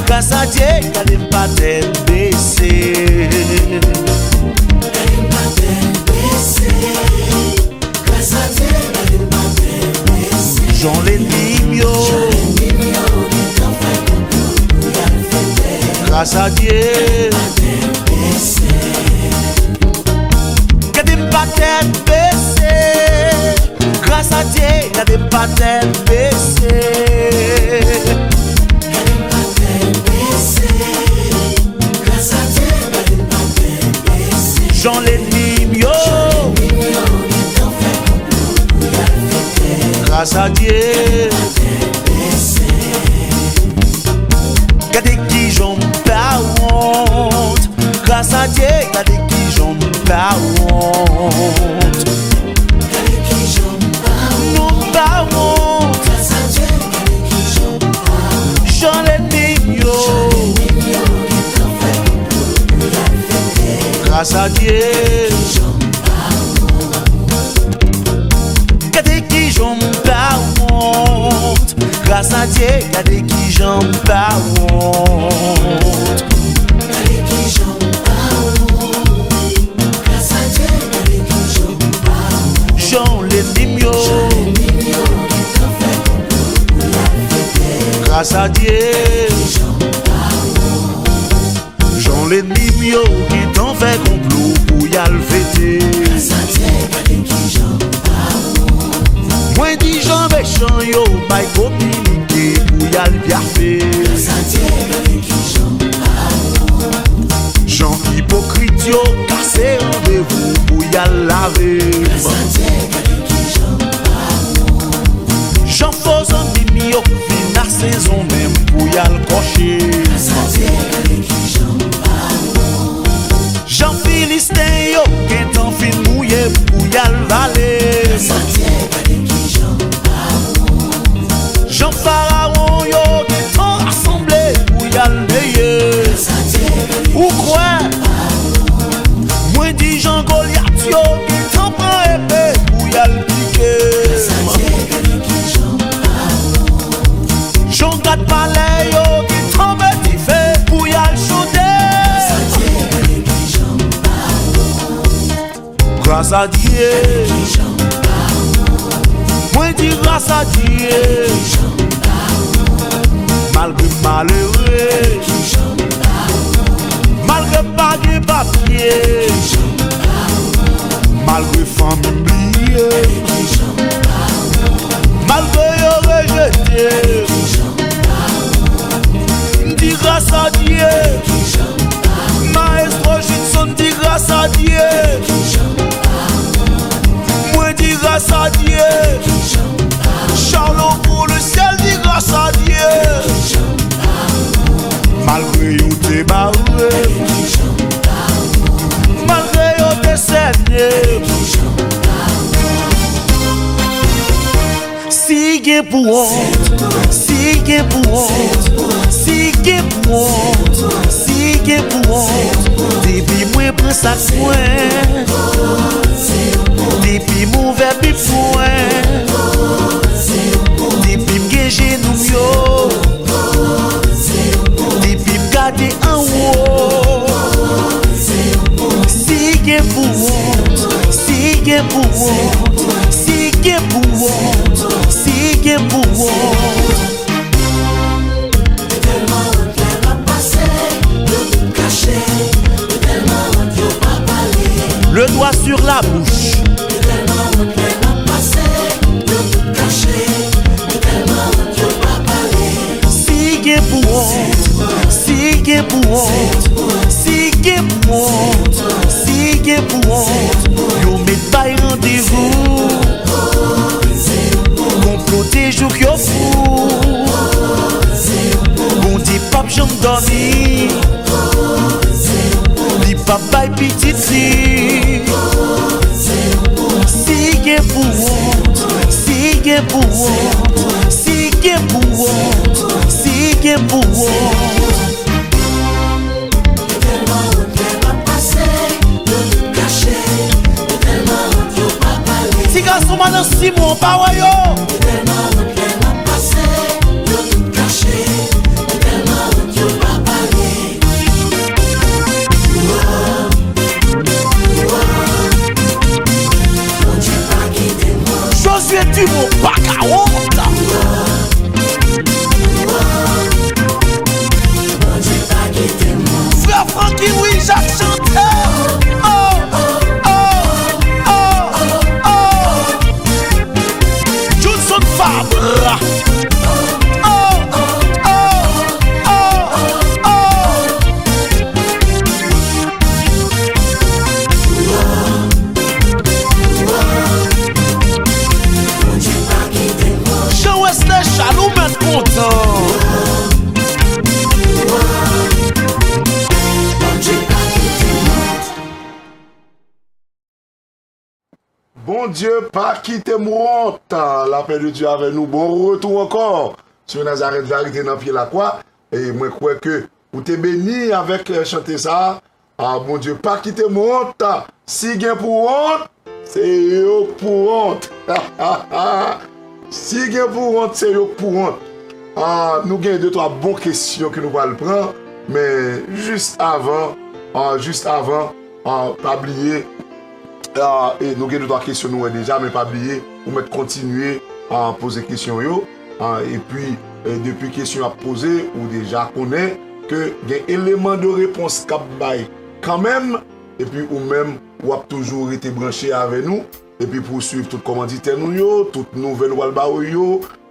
Gras a Dye, gade m pa tèt bese. Gade m pa tèt bese. Gras a Dye, gade m pa tèt bese. Jan lènmi m yo. Jan lènmi m yo gentan fè konplo pou y al fete. Gras a Dye. Gade m pa tèt bese. Gade m pa tèt bese. Gras a Dye, gade m pa tèt bese. Gade m pa tèt bese. Gras a Dye, gade m pa tèt bese. Jan lènmi m yo. Jan lènmi m yo gentan fè konplo pou y al fete. Gras a Dye. Gade kijan m pa wont. Gras a Dye, gade kijan m pa wont. Gade kijan m pa wont. Non, m pa wont. Gras a Dye, gade kijan m pa wont. Jan lènmi m yo. Jan lènmi m yo gentan fè konplo pou y al fete. Gras a Dye. Gade kijan m pa wont. Gade kijan m pa wont. Gras a Dye, gade kijan m pa wont. Gade kijan m pa wont. Gras a Dye, gade kijan m pa wont. Jan lènmi m yo. Jan lènmi m yo gentan fè konplo pou y al fete. Gras a Dye. Gade kijan m pa wont. Jan lènmi m yo gentan fè konplo pou y al fete. Gras a Dye, gade kijan m pa wont. Mwen di jan mechan yo bay kominike pou y al byafe. Gras a Dye, gade kijan m pa wont. Jan ipokrit yo kase randevou pou y al lave. Gras a Dye, gade kijan m pa wont. Jan fo zanmi m yo fin asezon menm pou y al kòche. Gras a Dye, gade kijan m pa wont. Jan Filisten yo gentan fin mouye pou y al vale. Gras a Dye, gade kijan m pa wont. Jan Farawon yo gentan rasanble pou y al neye. Gras a Dye, gade kijan m pa wont. Ou kwè? Mwen di jan Golyat yo gentan pran epe pou y al pike. Gras a Dye, gade kijan m pa wont. Jan gad palè yo gentan met dife pou y al chante. Gras a Dye, gade kijan m pa wont. Gras a Dye. Gade kijan m pa wont. Mwen di gras a Dye. Gade kijan m pa wont. Malgre m malere. Gade kijan m pa wont. Malgre m pa gen papye. Gade kijan m pa wont. Malgre fanmi m bliye. Malgre yo rejete. M di gras a Dye. Maestro Judson di gras a Dye. Mwen di gras a Dye. Charlot pour le ciel di gras a Dye. Malgre yo te bare m. Malgre yo te sène m. Si gen pou wont, si gen pou wont, si gen pou wont, si gen pou wont, depi mwen pran sak mwen, depi m ouvè bib mwen, depi m gen jenou m yo, depi m gade anwo. Si gen pou wont, si gen pou wont, si gen pou wont, si gen pou wont. Yo tèlman wont lè m ap pase, yo tout kache, yo tèlman wont yo pa pale. Le doigt sur la bouche. Yo tèlman wont lè m ap pase, yo tout kache, yo tèlman wont yo pa pale. Si gen pou wont, si gen pou wont, si gen pou wont, si gen pou wont, yo met bay randevou. Konplo te jouk yo fou. Bondye p ap janm dòmi. Li p ap bay pitit li. Si gen pou wont, si gen pou wont, si gen pou wont, si gen pou wont. Yo tèlman wont lè m ap pase, yo tout kache. Yo tèlman wont yo pa Kòman nan Simon pa wè yo? Yo tèlman wont lè n ap pase, yo tout kache. Yo tèlman wont yo pa pale. Bondye pa kite m wont. Josué Dumont pa ka wont. Bondye pa kite m wont. Frè Francky Louis Jacques chante. Oh, oh, oh, oh, oh. Johnson Fabre. Oh, oh, oh, oh, oh. Jean Wesley Charles, ou mèt kontan. Bondye pa kite m wont. Lapè de Dye avè nou. Bon retou ankò sou Nazareth Varite nan pye lakwa. E mwen kwè ke ou te beni avèk, eh, chante sa a. Ah, Bondye pa kite m wont. Si gen pou wont, se yo k pou wont. Si gen pou wont, se yo k pou wont. Ah, nou gen de twa bon kesyon ke nou pral pran, men jis avan, ah, jis avan, ah, pa bliye, ah, e nou gen de twa kesyon nou wè deja, men pa bliye, ou mèt kontinye, ah, poze kesyon yo. Ah, epi, eh, depi kesyon ap poze, ou deja konnen ke gen eleman de repons k ap bay kanmenm, epi ou menm, w ap toujou rete branche avè nou, epi pou w swiv tout kòmanditè nou yo, tout nouvèl w al ba w yo,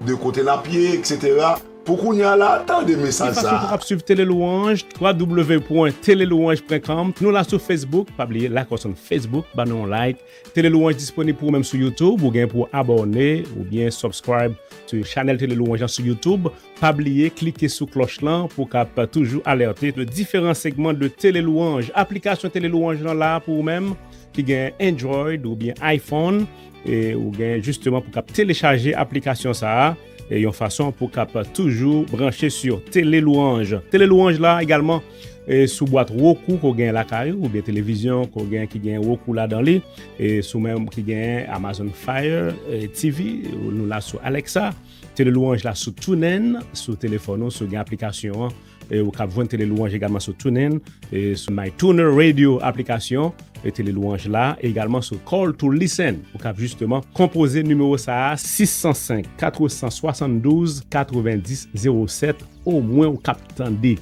de kote n ap ye, etsetera. Pou kounye a la, tande mesaj sa a. Ki fason pou w ap swiv Tele Louange, w w w pwen tele louange pwen com. Nou la sou Facebook, pa bliye like us on Facebook, ba nou yon like. Tele Louange disponib pou ou menm sou YouTube, ou gen pou abòne, oubyen subscribe sou chanèl Tele Louange lan sou YouTube. Pa bliye klike sou klòch lan pou w kab toujou alète de diferan segman de Tele Louange. Aplikasyon Tele Louange lan la pou ou menm ki gen Android oubyen iPhone, e ou gen jisteman pou w kab telechaje aplikasyon sa a, e yon fason pou w kab toujou branche sou Tele Louange. Tele Louange la egalman, e sou bwat Roku ke w gen lakay ou, oubyen televizyon ke w gen ki gen Roku ladan li, e sou menm ki gen Amazon Fire, e, T V, nou la sou Alexa. Tele Louange la sou TuneIn, sou telefòn ou, si w gen aplikasyon an, e ou kab jwenn Tele Louange egalman sou TuneIn, e sou MyTuner Radio aplikasyon, e Tele Louange la, e egalman sou Call to Listen. Ou kab jisteman konpoze nimewo sa a, sis san senk, kat san swasanndouz, katrevendis, zewo sèt, omwen ou kab tande.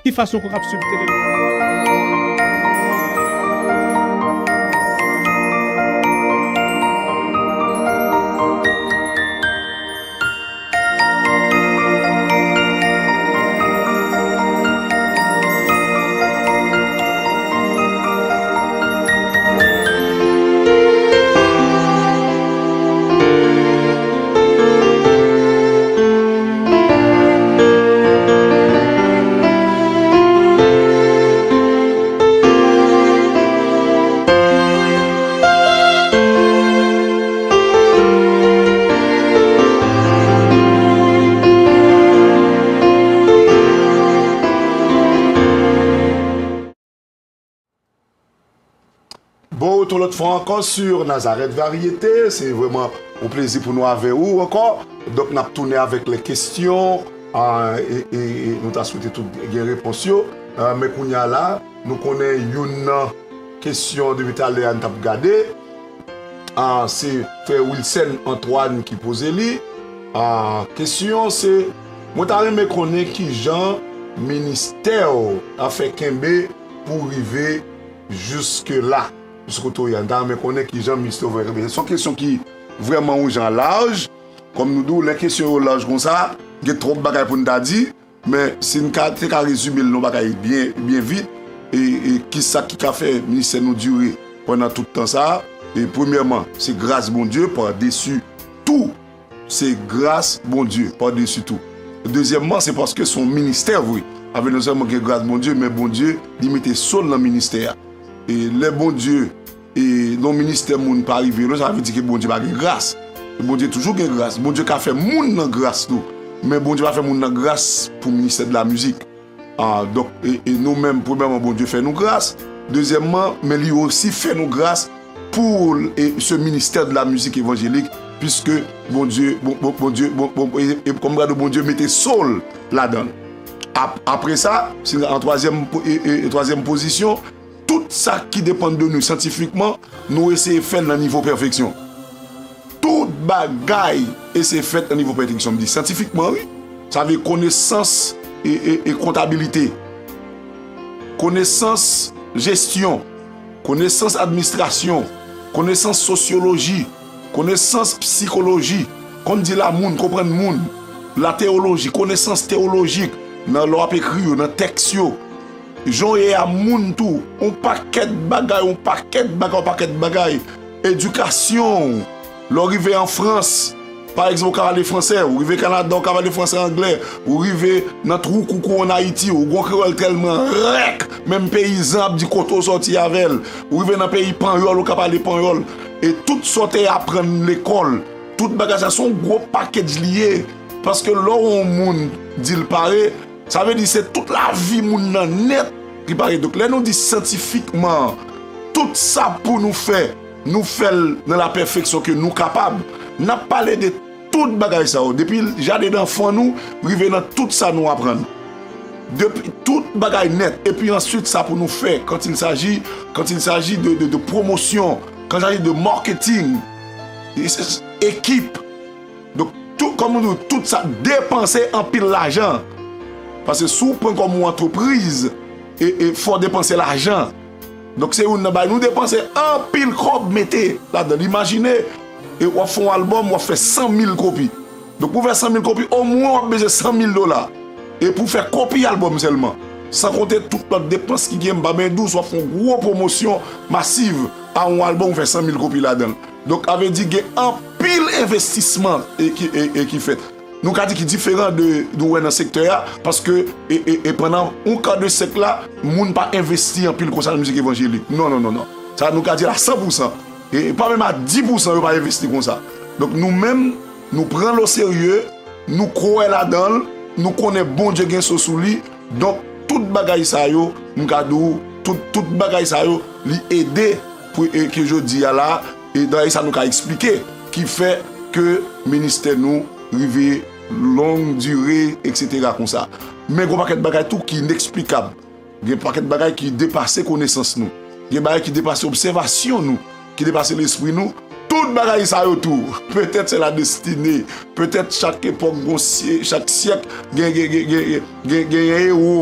Ki fason ke w kab swiv Tele Louange? Bon retou lòt fwa ankò sur Nazareth Variété. Se vrèman yon plezi pou nou avè ou ankò. Donk, n ap tounen avèk lè kesyon. Ah, e, e, e nou ta swete tout gen repons yo. Ah, men kounye a la, nou konnen youn nan kesyon depi talè a n t ap gade. Ah, se frè Wilson Antoine ki poze li. Ah, kesyon se, mwen ta renmen konnen kijan ministè w ta fè kenbe pou rive jiske la, jis kote w ye a. M ta renmen konnen kijan minis yo fè kanpe. Se yon kesyon ki vrèman yon jan laj. Kòm nou di w, lè kesyon yo laj konsa, gen twòp bagay pou n ta di, men si n ka, te ka rezime l nan yon bagay byen, byen vit, e, e kisa ki ka fè ministè nou dire pandan tout tan sa a? E premyèman, se gras Bondye padesi tou. Se gras Bondye padesi tou. Dezyèmman, se paske se yon ministè vre. Sa vle di non sèlman gen gras Bondye, men Bondye, li mete so l nan ministè a. E lè Bondye, e nan ministè moun pa rive lwen, sa vle di ke Bondye pa gen gras. Bondye toujou gen gras. Bondye ka fè moun nan gras tou. Men Bondye pa fè moun nan gras pou ministè de la mizik. Ah, donk, e, e nou menm, premyèman, Bondye fè nou gras. Dezyèmman, men li osi fè nou gras pour e, ce ministère de la musique évangélique, puisque Bondye, bon, bon, Bondye, bon, bon, e, e, kòm gade Bondye mete soul ladan. Ap, apre sa, si an twazyèm, po- e, e, twazyèm pozisyon, tout sa ki depann de nou syantifikman, nou eseye fè l nan nivo pèfeksyon. Tout bagay eseye fèt nan nivo pèfeksyon, m di syantifikman, wi. Sa vle konesans e, e, e kontabilite, konesans jesyon, konesans administrasyon, konesans sosyoloji, konesans psikoloji, konn di la moun, konprann moun, la teyoloji, konesans teyolojik, nan lè w ap ekri yo, nan tèks yo. Jan w ye a moun tou, yon pakèt bagay, yon pakèt bagay, yon pakèt bagay. Edikasyon w, lè w rive an Frans, pa egzanp, ou ka pale fransè, ou rive Kanada, ou ka pale fransè, anglè, ou rive nan twou koukou ann Ayiti, ou gon kreyòl tèlman rèk, menm peyizan ap di kote w sòti avè l, ou rive nan peyi panyòl, ou ka pale panyòl, e tout sa w te aprann lekòl, tout bagay sa, se yon gwo package li ye, paske lè w wè yon moun di l pare, sa vle di se tout lavi moun nan nèt ki pare. Donk, lè nou di syantifikman, tout sa pou nou fè, nou fè l nan lapèfeksyon ke nou kapab. N ap pale de tout bagay sa yo, depi jaden danfan nou, rive nan tout sa nou aprann. Depi tout bagay nèt, epi answit sa pou nou fè, quand il s'agit, quand il s'agit de, de, de promotion, quand il s'agit de marketing, e, e, ekip, Donk, tout, kòm nou di, tout sa depanse anpil lajan. Paske si w pran kòm yon antrepriz, e, e fò w depanse lajan. Donk, se youn nan bagay nou depanse anpil kòb mete ladan l. Imajine, e w ap fè yon albòm, w ap fè san mil kopi. Donk, pou w fè san mil kopi, omwen w ap bezwen san mil dola. E pou w fè kopi albòm sèlman. San konte tout lòt depans ki gen, m pa benyen di w, si w ap fè yon gwo pwomosyon masiv a yon albòm, ou fè san mil kopi ladan l. Donk, sa vle di gen anpil envestisman e ki, e, e ki fèt. Nou ka di ki diferan de nou wè nan sektè a, paske e, e, e pandan yon ka de syèk la, moun pa envesti anpil konsa nan mizik evanjelik. Non, non, non, non. Sa nou ka di l a san pousan. E, e pa menm a dis pousan yo pa envesti konsa. Donk nou menm, nou pran l oserye, nou kwè ladan l, nou konnen Bondye gen so sou li. Donk, tout bagay sa yo, m ka di w, tout, tout bagay sa yo, li ede pou e, ke jodi a la, e dayè sa nou ka eksplike, ki fè ke ministè nou rive long dire, etsetera konsa. Men gon pakèt bagay tou ki ineksplikab. Gen pakèt bagay ki depase konesans nou. Gen bagay ki depase obsèvasyon nou, ki depase lespri nou. Tout bagay sa yo tou, petèt se la destine, petèt chak epòk, gon sye- chak syèk, gen, gen, gen, gen, gen, gen yon ewo,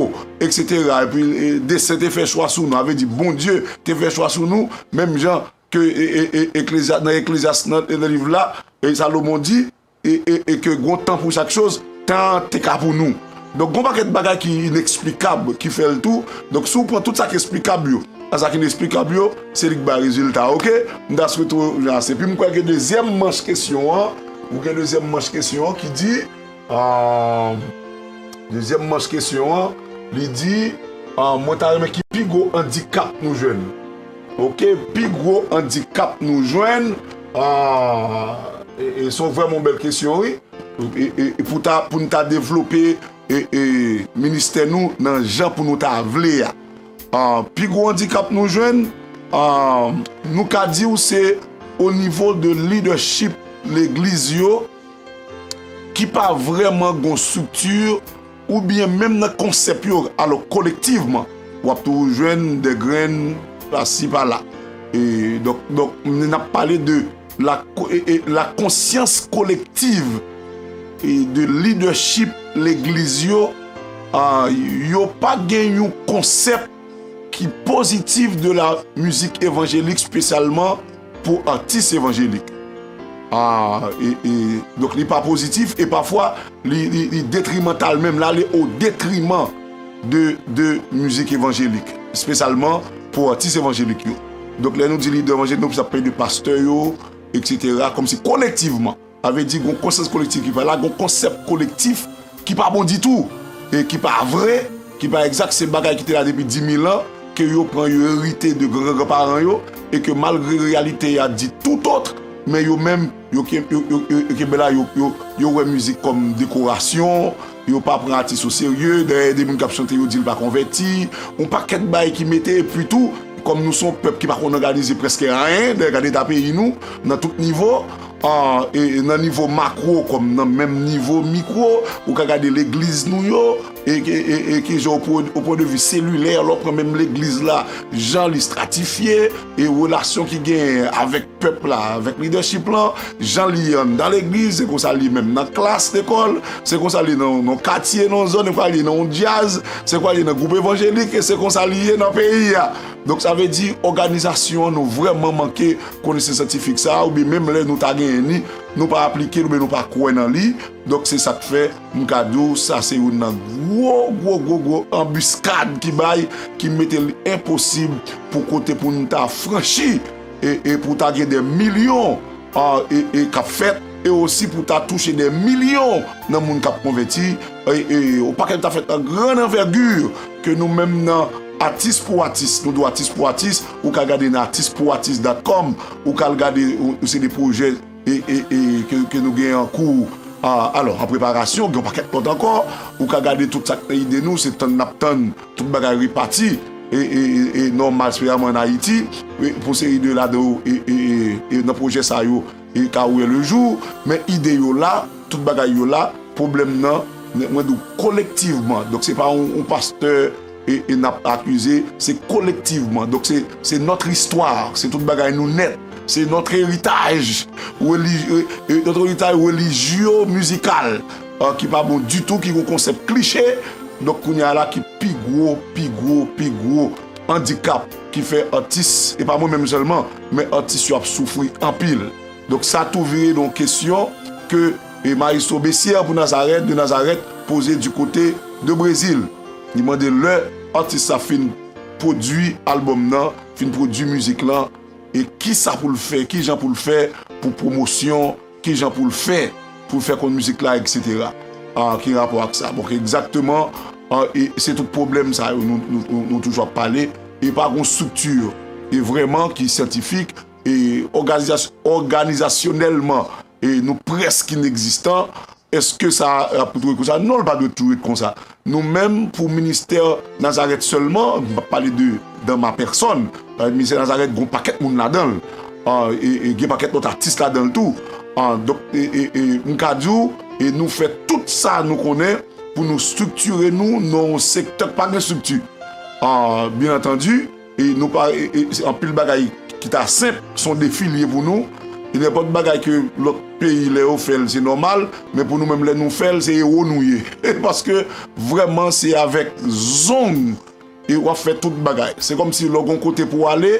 etsetera. Epi, e, desten te fè chwa sou nou. Sa vle di, Bondye te fè chwa sou nou, menm jan ke, e, e, e, Eklezyas, nan Eklezyas, nan, nan liv la, e Salomon di, e, e, e ke gon tan pou chak choz, tan an te ka pou nou. Donk, gon pakèt bagay ki ineksplikab ki fè l tou. Donk, si w pran tout sa ki eksplikab yo, a sa ki ineksplikab yo, se li k bay rezilta, oke? M ta swete w jan ase. Epi m kwè gen dezyèm manch kesyon an, ou gen dezyèm manch kesyon an ki di, ah, dezyèm manch kesyon an, li di, ah, mwen ta renmen ki pi gwo andikap nou jwenn. Oke, pi gwo andikap nou jwenn, ah, e, e, se vrèman yon bèl kesyon, wi. E, e, e pou ta, pou n ta devlope, e, e, ministè nou nan jan pou nou ta vle a. Ah, pi gwo andikap nou jwenn, ah, nou ka di w se o nivo de leadership legliz yo ki pa vrèman gon estrikti oubyen menm nan konsèp yo, alò kolektivman, w ap toujou jwenn de grenn pasi pala. E donk, donk, n ap pale de la, e, e, la conscience collective e de leadership legliz yo, ah, yo pa gen yon konsèp ki pozitif de la mizik evanjelik, espesyalman pou atis evanjelik. Ah, e, e, donk, li pa pozitif e pafwa, li, li, li detrimantal menm, l ale o detriman de, de mizik evanjelik, espesyalman pou atis evanjelik yo. Donk, lè nou di lidè evanjelik, nou plis ap pale de pastè yo, etsetera, kòmsi kolektivman. Sa vle di, gon konsyans kolektif ki pa la, gon konsèp kolektif ki pa bon ditou, e ki pa vre, ki pa egzak, se bagay ki te la depi dis mil an, ke yo pran, yo erite de gran granparan yo, e ke malgre reyalite a di toutòt, men yo menm, yo ke-, yo, yo, yo, yo kenbe la, yo, yo, yo wè mizik kòm dekorasyon, yo pa pran atis o serye, dayè de moun k ap chante, yo di l pa konvèti, yon pakèt bagay ki mete, epi tou, kòm nou se yon pèp ki pa konn òganize prèske anyen, dayè gade eta peyi nou, nan tout nivo, e nan nivo makwo kòm nan menm nivo mikwo, ou ka gade legliz nou yo, e, e, e, e ki jan o pwen de vi selilè, lè w pran menm legliz la, jan li stratifye, e relasyon ki genyen avèk pèp la, avèk lidèchip lan, jan li ye anndan legliz, se konsa li ye menm nan klas lekòl, se konsa li ye nan yon katye, nan yon zòn, se konsa li ye nan yon djaz, se konsa li ye nan gwoup evanjelik, e se konsa li ye nan peyi a. Donk sa vle di òganizasyon an nou vrèman manke konesans syantifik sa a, oubyen menm lè nou ta genyen li, nou pa aplike l oubyen nou pa kwè nan li. Donk se sa k fè m ka di w sa se youn nan gwo gwo gwo gwo anbiskad ki bay, ki mete l enposib pou kote pou n ta franchi e, e pou ta gen de milyon e, e k ap fèt, e osi pou ta touche de milyon nan moun k ap konvèti, e, e yon pakèt ta fèt an gran anvègi ke nou menm nan atis pou atis, nou di atis pou atis, ou ka gade nan atis pou atis dot com, ou ka al gade, ou, se de pwojè e, e, e, ke, ke nou gen an kou, a, alò, an preparasyon, gen yon pakèt lòt ankò, ou ka gade tout sa k nan ide nou, se tann n ap tann tout bagay repati, e, e, e, e nòmal, espesyalman ann Ayiti, e, pou seri de ladan yo, e, e, e, e nan pwojè sa yo, e ka wè lejou, men ide yo la, tout bagay yo la, pwoblèm nan, mwen di w kolektivman, donk se pa yon, yon pastè, e, e n ap akize, se kolektivman. Donk se, se notre histoire, se tout bagay nou nèt. Se notre héritage reli-, e, e, notre héritage religio-musical, e, ki pa bon ditou, ki yon konsèp kliche. Donk kounye a la ki pi gwo, pi gwo, pi gwo andikap ki fè atis, e pa mwen menm sèlman, men atis yo ap soufri anpil. Donk sa tou vire nan yon kesyon ke, e, Maestro Bessière pou Nazareth, de Nazareth, poze du côté de Brezil. Li mande lè atis sa fin pwodui albòm nan, fin pwodui mizik lan, e kisa pou l fè, kijan pou l fè pou pwomosyon, kijan pou l fè pou l fè konn mizik la, etsetera. A, ki rapò ak sa? Bon, egzakteman, a, e se tout pwoblèm sa yo nou, nou, nou, nou toujou ap pale, e pa gon estrikti, e vrèman ki syantifik, e òganizas-, òganizasyonèlman, e nou prèske inegzistan. Èske sa ap tou ret konsa? Non, l pa dwe tou ret konsa. Nou menm, pou ministè Nazareth sèlman, m p ap pale de, dans ma personne, paske ministè Nazareth gen yon pakèt moun ladan l. A, e, e gen pakèt lòt atis ladan l tou. A, donk, e, e, e, m ka di w, e nou fè tout sa nou konnen pou nou estriktire nou nan yon sektè k pa gen estrikti. A, byen antandi, e nou pa, e, e, se anpil bagay ki ta senp, se yon defi l ye pou nou. E nenpòt bagay ke lòt peyi, lè yo fè l, se nòmal, men pou nou menm, lè nou fè l, se ewo nou ye. Paske vrèman, se avèk zong e w ap fè tout bagay. Se kòmsi lè w gen yon kote pou w ale,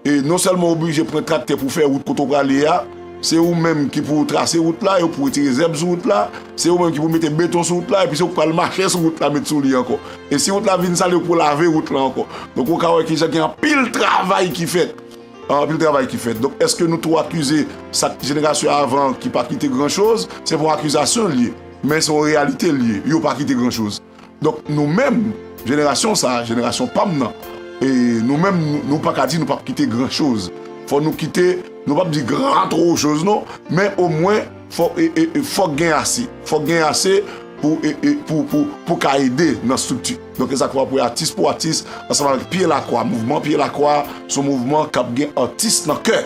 e non sèlman w oblije pran traktè pou fè wout kote w prale a, se ou menm ki pou trase wout la, e w pou retire zèb sou wout la, se ou menm ki pou mete beton sou wout la, epi se ou k pral mache sou wout la, met sou li ankò. E si wout la vin sale, ou pou lave wout la ankò. Donk, ou ka wè kijan gen anpil travay ki fèt. Anpil travay ki fèt. Donk, èske nou tou akize sa k jenerasyon avan ki pa kite gran choz? Se pa yon akizasyon l ye, men se yon reyalite l ye. Yo pa kite gran choz. Donk, nou menm, jenerasyon sa a, jenerasyon pa m nan, e nou menm, nou, nou pa ka di nou p ap kite gran choz. Fò nou kite, nou p ap di gran two choz non, men omwen, fò, e, e, e, fòk gen ase. Fòk gen ase pou, e, e, pou, pou, pou ka ede nan estrikti. Donk, e sa k fè w ap wè atis pou atis, ansanm avèk Pye Lakwa, mouvman Pye Lakwa, se yon mouvman k ap gen atis nan kè.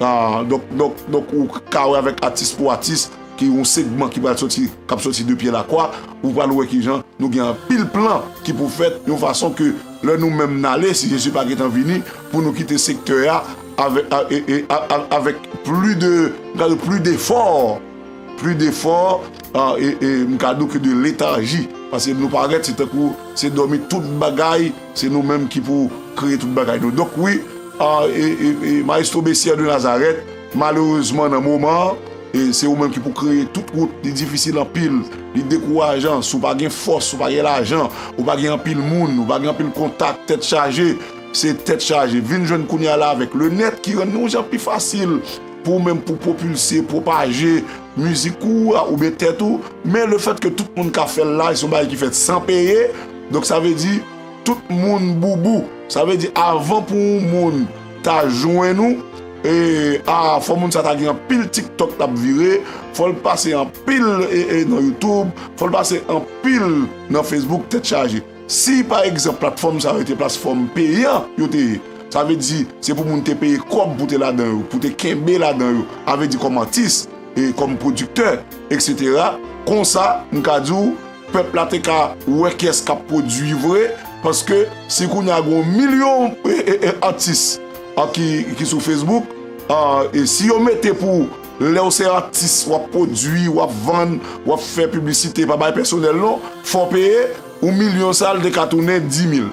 A, donk, donk, donk, ou ka wè avèk atis pou atis, ki yon segman ki pral soti, k ap soti de Pye Lakwa, ou pral wè kijan nou gen anpil plan ki pou fèt, yon fason ke lè nou menm n ale, si Jezi pa gentan vini, pou nou kite sektè a avèk, a, e, e, a, a, avèk pli de, m ka di pli defò, pli defò, a, e, e, m ka di w ke de letarji. Paske nou parèt, se tankou se dòmi tout bagay, se nou menm ki pou kreye tout bagay nou. Donk wi, a, e, e, e, Maestro Bessière de Nazareth, malerezman nan moman an, e se ou menm ki pou kreye tout wout, li difisil anpil, li dekourajan, si w pa gen fòs, si w pa gen lajan, ou pa gen anpil moun, ou pa gen anpil kontak, tèt chaje, se tèt chaje. Vin jwenn kounye a la avèk le nèt ki rann li yon jan pi fasil pou ou menm pou pwopilse, pwopaje mizik ou a, oubyen tèt ou. Men lefètke tout moun ka fè l la, e se yon bagay ki fèt san peye, donk sa vle di, tout moun boubou. Sa vle di, avan pou yon moun ta jwenn ou, e, a, fò moun sa ta gen anpil TikTok l ap vire, fò l pase anpil, e, e, nan YouTube, fò l pase anpil nan Facebook, tèt chaje. Si, pa egzanp, platfòm sa yo te platfòm peyan, yo te ye, Sa vle di, se pou moun te peye kòb pou te ladan yo, pou te kenbe ladan yo. A vle di kòm atis, e kòm pwodiktè, etsetera. Konsa, m ka di w, pèp la te ka wè kiyès k ap pwodui vre, paske si kounye a gen yon milyon, e, e, e, atis, a, ki, ki sou Facebook, a, e si yo mete pou lè w se atis, w ap pwodui, w ap vann, w ap fè piblisite, pa bay pèsonèl non, fò w peye, yon milyon sa, l te ka tounen di mil.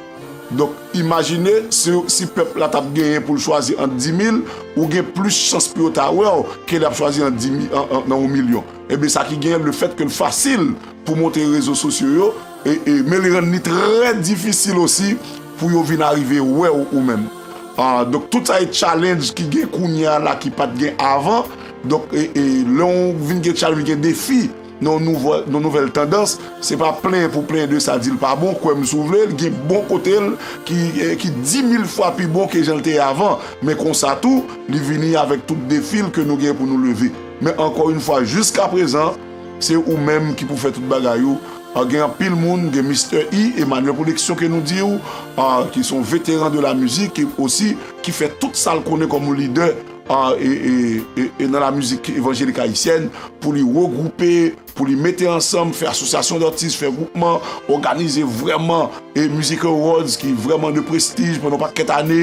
Donk, imajine si, si pèp la t ap genyen pou l chwazi ant di mil, ou gen plis chans pou yo ta wè w ke l ap chwazi ant di mil, an, an, nan yon milyon. Ebyen, sa ki genyen, lefètke l fasil pou monte rezo sosyo yo, e, e, men li rann li trè difisil osi pou yo vin arive wè w ou menm. A, donk, tout sa e challenge ki gen kounye a la ki pa t gen avan. Donk, e, e, lè w vin gen challenge, vin gen defi, nan yon nouvo, nan yon nouvèl tandans, se pa plenyen pou plenyen de sa, di l pa bon, kwè m si w vle, l gen bon kote l ki, eh, ki di mil fwa pi bon ke jan l te ye avan. Men konsa tou, li vini avèk tout defi l ke nou gen pou nou leve. Men ankò yon fwa, jiskaprezan, se ou menm ki pou fè tout bagay ou. A, gen anpil moun, gen Mister E, Emmanuel Production ke nou di w, a, ki se yon veteran de la mizik, e osi ki fè tout sa l konnen kòm yon lidè, a, e, e, e, e nan la mizik evanjelik ayisyèn, pou li regwoupe, pou li mete ansanm, fè asosyasyon datis, fè gwoupman, òganize vrèman, e, Music Awards ki vrèman de prestij pandan yon pakèt ane,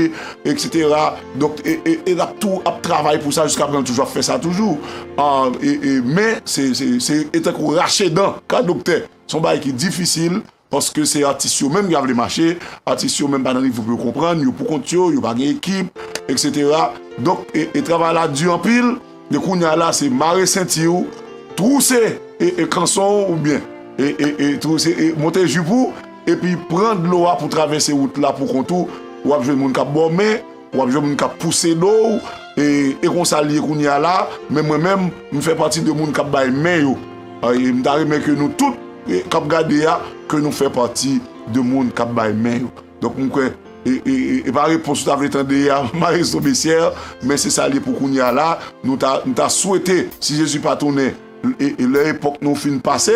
etsetera. Donk, e, e, e l ap tou ap travay pou sa jiska prezan, l toujou ap fè sa toujou. A, e, e, men, se, se, se, e tankou rache dan, ka doktè. Se yon bagay ki difisil, paske se atis yo menm ki pa vle mache, atis yo menm pa nan nivo pou yo konprann, yo pou kont yo, yo pa gen ekip, etsetera. Donk, e, e travay la di anpil, de kounye a la, se mare senti w, twouse, e, e kanson w oubyen, e, e, e twouse, e monte jip ou, epi pran dlo a pou travèse wout la pou kont ou, w ap jwenn moun k ap ba w men, w ap jwenn moun k ap pouse do w, e, e konsa l ye kounye a la, men mwen menm, m fè pati de moun k ap bay men yo. E m ta renmen ke nou tout, e, k ap gade a, ke nou fè pati de moun k ap bay men yo. Donk, m kwè, e, e, e, e pa repons ou ta vle tande a, Maestro Bessière, men se sa l ye pou kounye a la. Nou ta, m ta swete, si Jezi pa tounen, e, e lè epòk nou fin pase,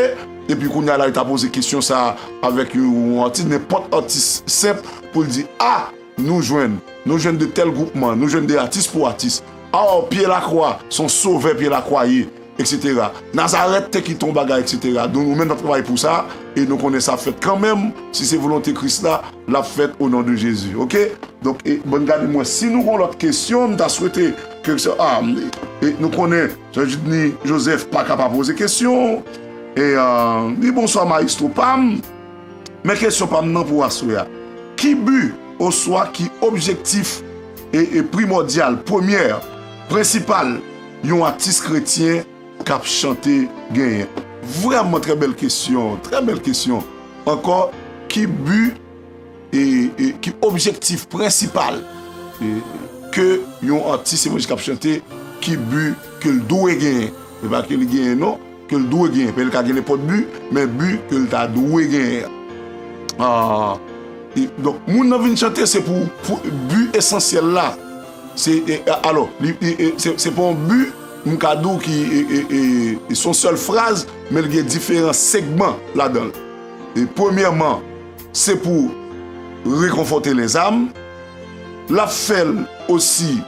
epi kounye a la, yo ta poze kesyon sa a avèk yon, yon atis, nenpòt atis senp, pou l di, a, nou jwenn, nou jwenn de tèl gwoupman, nou jwenn de atis pou atis. A, o, Pye Lakwa, se yon sovè Pye Lakwa ye, etsetera. Nazarèt te kite yon bagay, etsetera. Donk, nou menm n ap travay pou sa, e nou konnen sa ap fèt kanmenm, si se volonte Kris la, l ap fèt o non de Jezi, oke? Donk, e, bon, gade mwen, si nou gen lòt kesyon, m ta swete ke, a, e, nou konnen, Jean Judny Joseph pa ka pa poze kesyon, e, a, li, bonswa, maestro pa m. Men kesyon pa m nan pou aswè a. Ki bi oswa ki objektif e, e primòdyal, premyè, prensipal, yon atis kretyen k ap chante genyen? Vrèman trè bèl kesyon, trè bèl kesyon. Ankò, ki bi e, e ki objektif prensipal, e, ke yon atis evanjelik k ap chante, ki bi ke l dwe genyen? E pa ke li genyen non, ke l dwe genyen. Pèl ka gen nenpòt bi, men bi ke l ta dwe genyen. A, e, donk, moun nan vin chante, se pou, pou bi esansyèl la. Se, e, a, alò, li, li, e, se, se pa yon bi, m ka di w ki, e, e, e, e se yon sèl fraz, men l gen diferan segman ladan l. E premyèman, se pou rekonfòte lèzam. L ap fè l osi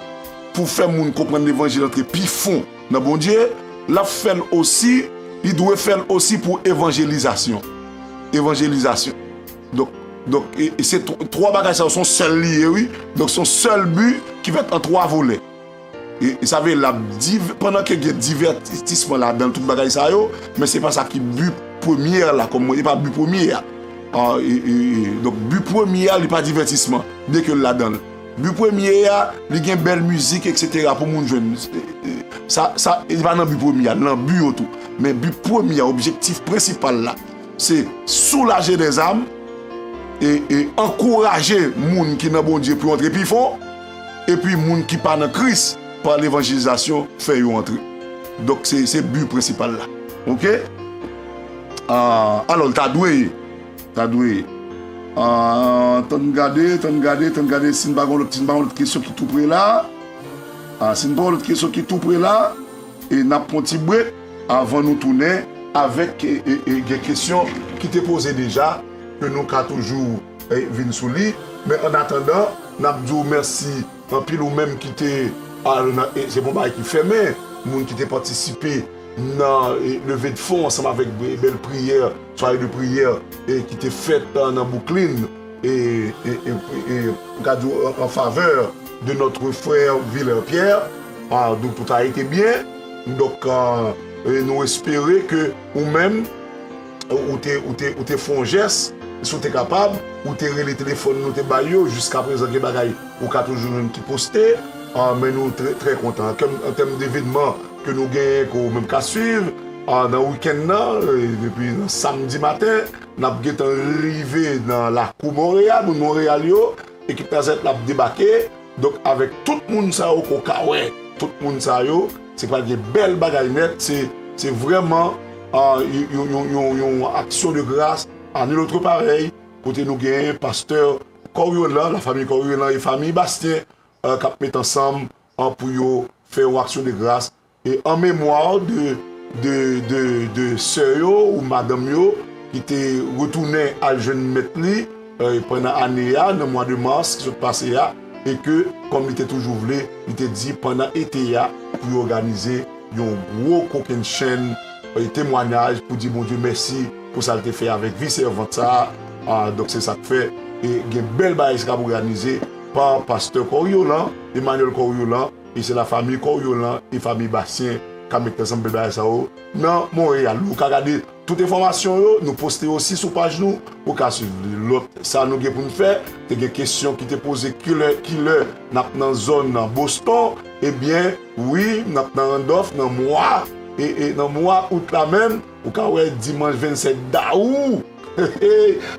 pou fè moun konprann levanjil antre pi fon nan Bondye. L ap fè l osi, li dwe fè l osi pou evanjelizasyon. Evanjelizasyon. Donk, donk, e, e se tw-, twa bagay sa yo, se yon sèl li ye, wi. Donk, se yon sèl bi ki fèt an twa volè. E, e sa vle, l ap div-, pandan ke gen divètisman ladan tout bagay sa yo, men se pa sa ki bi premyè la, kòm mwen, e pa bi premye a. A, e, e, e, donk, bi premye a, li pa divètisman, byenke l ladan l. Bi premye a, li gen bèl mizik, etsetera, pou moun jwenn. E, e, sa, sa, li pa nan bi premye a, li nan bi yo tou. Men bi premye a, objektif prensipal la, se soulaje lèzam, e, e ankouraje moun ki nan Bondye pou yo antre pi fon, epi moun ki pa nan Kris, pa levanjelizasyon, fè yo antre. Donk, se, se bi prensipal la. Oke? A, alò, l ta dwe ye. Ta dwe ye. A, tann gade, tann gade, tann gade, si n pa gen lòt, si n pa gen lòt kesyon ki tou pre la. A, si n pa gen lòt kesyon ki tou pre la, e n ap pran ti brek avan nou tounen avèk, e, e, e, gen kesyon ki te poze deja, ke nou ka toujou, e, vin sou li. Men an atandan, n ap di w mèsi anpil ou menm ki te al nan, e se pa yon bagay ki fèmen, moun ki te patisipe nan, e, leve de fon ansanm avèk bèl priyè, sware de priyè, e ki te fèt, a, nan Brooklyn, e, e, e, e, m ka di w, an, an favè de notre frère Villers Pierre, a, donk, tout a été bien. Donk, a, e nou espere ke ou menm, ou te, ou te, ou te fè yon jès, si w te kapab, ou te rele telefòn nou te bay yo, jiska prezan gen bagay ou ka toujou jwenn ki poste, a, men nou trè, trè kontan. An tèm, an tèm devenman ke nou genyen, ke ou menm ka swiv, a, nan wikenn nan, e, depi nan samdi maten, n ap gentan rive nan lakou Monreyal, moun Monreyal yo, ekip Nazareth la ap debake. Donk, avèk tout moun sa yo ke w ka wè, tout moun sa yo, se pral gen bèl bagay nèt, se, se vrèman, a, yon, yon, yon, yon, yon aksyon de gras à nul autre pareil, kote nou genyen pastè Coriolan, lafanmi Coriolan e fanmi Bastien, a, k ap met ansanm, a, pou yo fè yon aksyon de gras e an memwa de, de, de, de sè yo ou madanm yo ki te retounen al jwenn mèt li, e, pandan ane a, nan mwa de mas ki sot pase a, e ke, kòm li te toujou vle, li te di pandan ete a pou yo òganize yon gwo kokennchenn, e, temwayaj pou di Bondye mèsi pou sa l te fè avèk vi sèvant sa a. A, donk, se sa k fè, e, gen bèl bagay sa k ap òganize pa pastè Coriolan, Emmanuel Coriolan, e se lafanmi Coriolan e fanmi Bastien k ap met ansanm bèl bagay sa yo nan Monreyal. Ou ka gade tout enfòmasyon yo, nou poste yo osi sou paj nou, ou ka swiv li. Lòt sa nou gen pou n fè, te gen kesyon ki te poze kilè, kilè n ap nan zòn nan Boston, ebyen, wi, n ap nan Randolph nan mwa, e, e nan mwa out la menm, ou ka wè dimanch vennsèt dawou,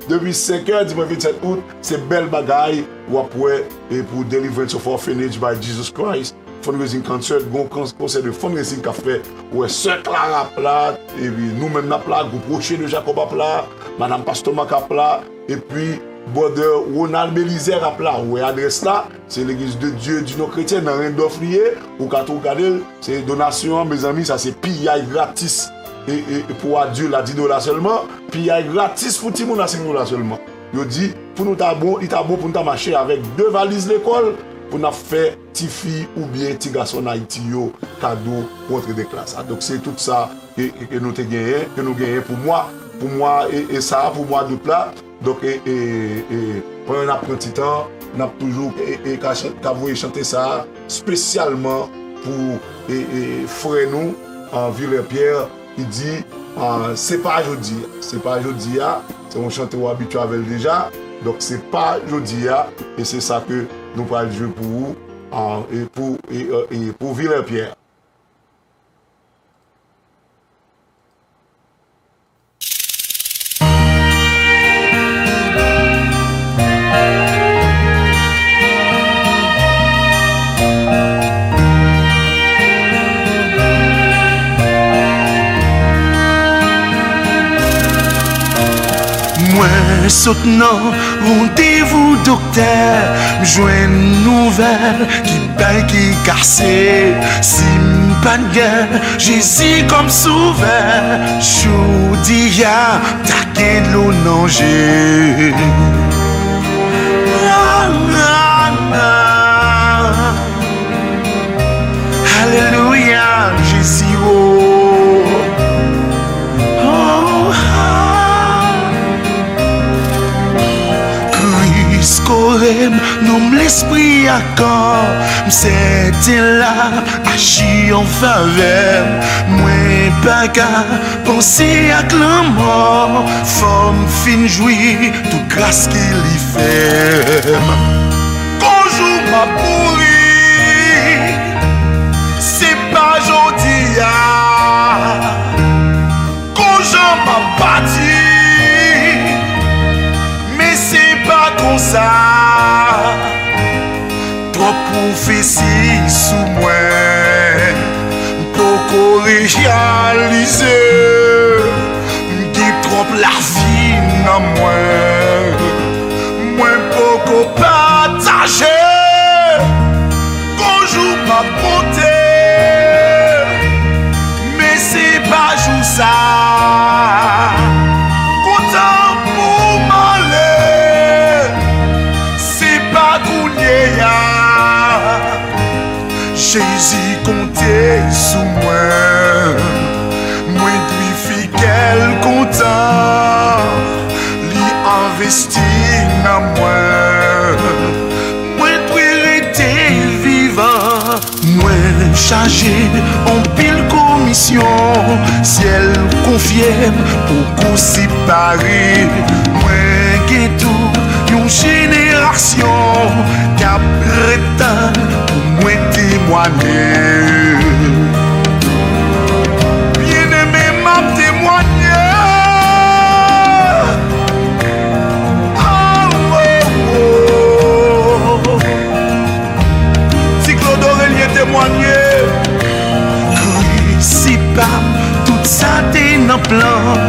depi senk è, dimanch vennsèt out, se bèl bagay w ap wè, e pou Deliverance of Orphanage by Jesus Christ Fundraising Concert, gon kons-, konsè de fundraising k ap fè, ou wè sè Clara ap la, epi nou menm n ap la, gwoup Rocher de Jacob ap la, madanm pastè Marc ap la, epi brother Ronald Belizaire ap la, ou wè adrès la, se L'église de Dieu du Nom Chrétien nan Randolph li ye, ou ka tou gade l, se donasyon an, mezanmi, sa se piyay gratis. E, e, e pou adil la, dis dola sèlman, piyay gratis pou timoun la, senk dola sèlman. Yo di, pou nou ta bon, li ta bon pou nou ta mache avèk de valiz lekòl, pou n ap fè tifi oubyen ti gason ann Ayiti yo kado pou rantre de klas. A, donk, se tout sa ke, ke, ke nou te genyen, ke nou genyen pou mwa, pou mwa, e, e sa a, pou mwa dout la. Donk, e, e, e, pandan n ap pran ti tan, n ap toujou, e, e, ka chan-, ka voye chante sa a, espesyalman pou, e, e, frè nou, a, Villers Pierre, ki di, a, se pa jodi a, se pa jodi a, se yon chante w abitye avè l deja, donk se pa jodi a, e se sa ke nou pral jwe pou ou, a, e pou, e, e, e pou Villers Pierre. Mwen sot nan randevou doktè, m jwenn nouvèl ki bay ki kase. Si m pa t gen Jezi kòm sovè, jodi a ta gen dlo nan je. Alelouya, Jezi, o. Oh, ah. Kris kore m, nanm, lespri ak kò, m sèten l ap aji an favè m. Mwen pa ka panse ak lanmò, fò m fin jwi tout gras ke li fè m. Gon jou m ap mouri, se pa jodi a. Gon jan m ap pati, men se pa konsa. Twòp pwofesi sou mwen, m poko reyalize. M gen twòp lavi nan mwen, mwen poko pataje. Gon jou m ap monte, men se pa jou sa. Gon tan pou m ale, se pa kounye Jezi konte sou mwen, mwen dwe fidèl kontan, li envesti nan mwen, mwen dwe rete vivan. Mwen chaje anpil komisyon, syèl konfye m poko separe. Mwen gen tout yon jenerasyon k ap ret tann pou mwen temwanye. Byeneme, m ap temwanye. Oh, oh, oh. Ti Claude Aurelien temwanye. Kris se pa m, tout sa te nan plan.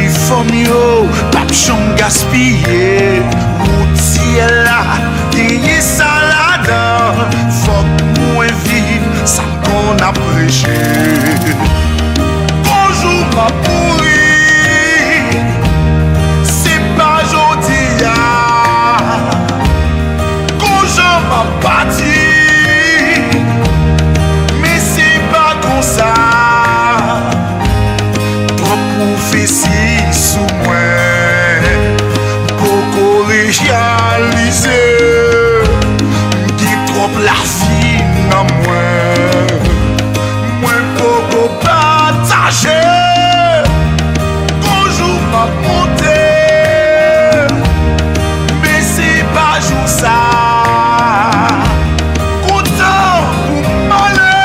Efò m yo p ap janm gaspiye. Wout syèl la genyen sa ladan. Fòk mwen viv sa m konn ap preche. Gon jou m ap mouri, se pa jodi a. Gon jan m ap pati, men se pa konsa. Twòp pwofesi sou mwen, m poko reyalize. M gen twòp lavi nan mwen, mwen poko pataje. Gon jou m ap monte, men se pa jou sa. Kontan pou m ale,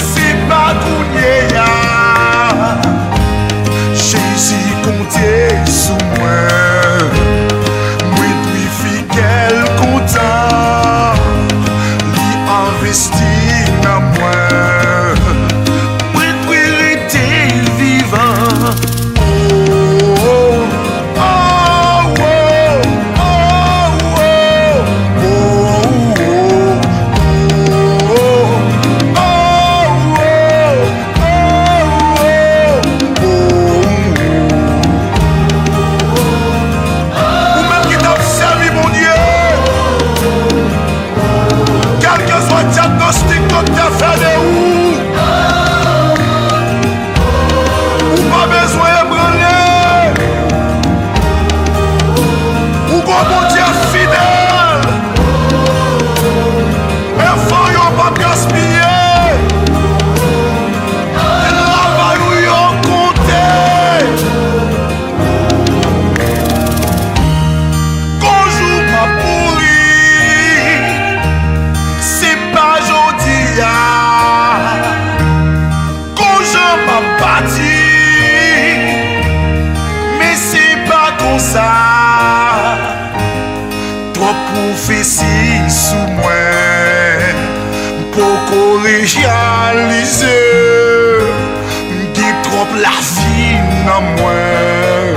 se pa kounye a. Jezi konte sou mwen, mwen dwe fidèl kontan, li envesti nan mwen, mwen dwe rete vivan. Oh, oh, oh, oh, oh, oh, oh, oh, oh, oh. Ou menm ki t ap sèvi Bondye, kèlkeswa dyagnostik doktè fè de ou, ou pa bezwen ebranle. Ou gon Bondye fidèl. Efò yo p ap gaspiye. Travay ou yo konte. Gon jou m ap mouri, se pa jodi a. Gon jan m ap pati, men se pa konsa. Twòp pwofesi sou mwen, m poko reyalize. M gen twòp lavi nan mwen,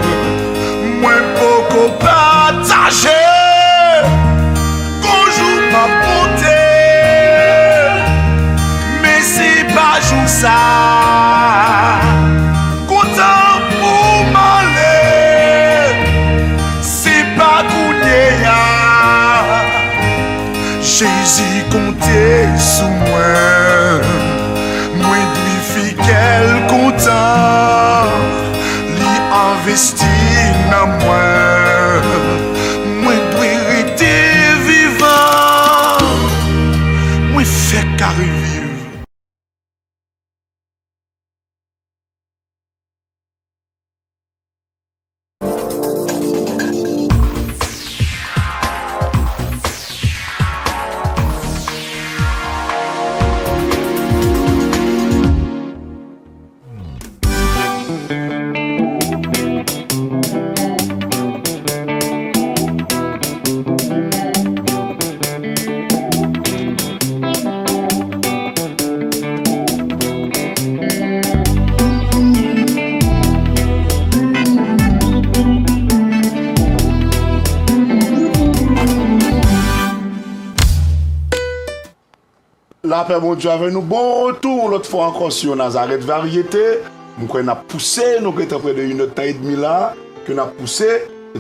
mwen poko pataje. Gon jou m ap monte, men se pa jou sa. Kontan pou m ale, se pa kounye a. Jezi konte sou mwen, mwen dwe fidèl kontan, li envesti nan mwen, mwen dwe rete vivan, mwen fèk ka reviv. Lapè Bondye avè nou. Bon retou yon lòt fwa ankò sou Nazareth Variété. M kwè n ap pouse, nou gentan prè de inèdtan edmi la, ke n ap pouse.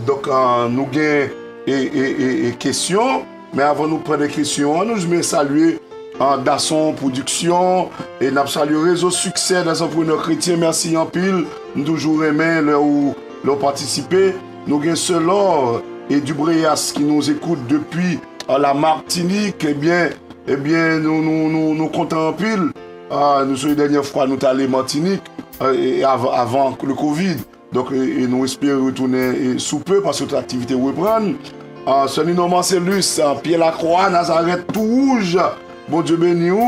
Donk, ah, nou gen e, e, e, e kesyon. Men avan nou pran de kesyon an, nou jme salye uh, Dason Pwodiksyon, e n ap salye Rezo Siksè des Entrepreneurs Chrétiens. Mèsi anpil. M toujou renmen lè ou, lè ou patisipe. Nou gen Sè Lò e Dubreyas ki nou ekoute depi uh, la Martinique. Ebyen, ebyen nou, nou, nou, nou kontan anpil. Uh, nou se dènyè fwa nou t ale Matinik uh, e, avan, avan le kovid. Donk, e, e nou espere retounen e, sou pe paske tout aktivite reprann. Uh, Sè Nino Marcelus, uh, Pye Lakwa, Nazarèt tou wouj. Bondye beni w.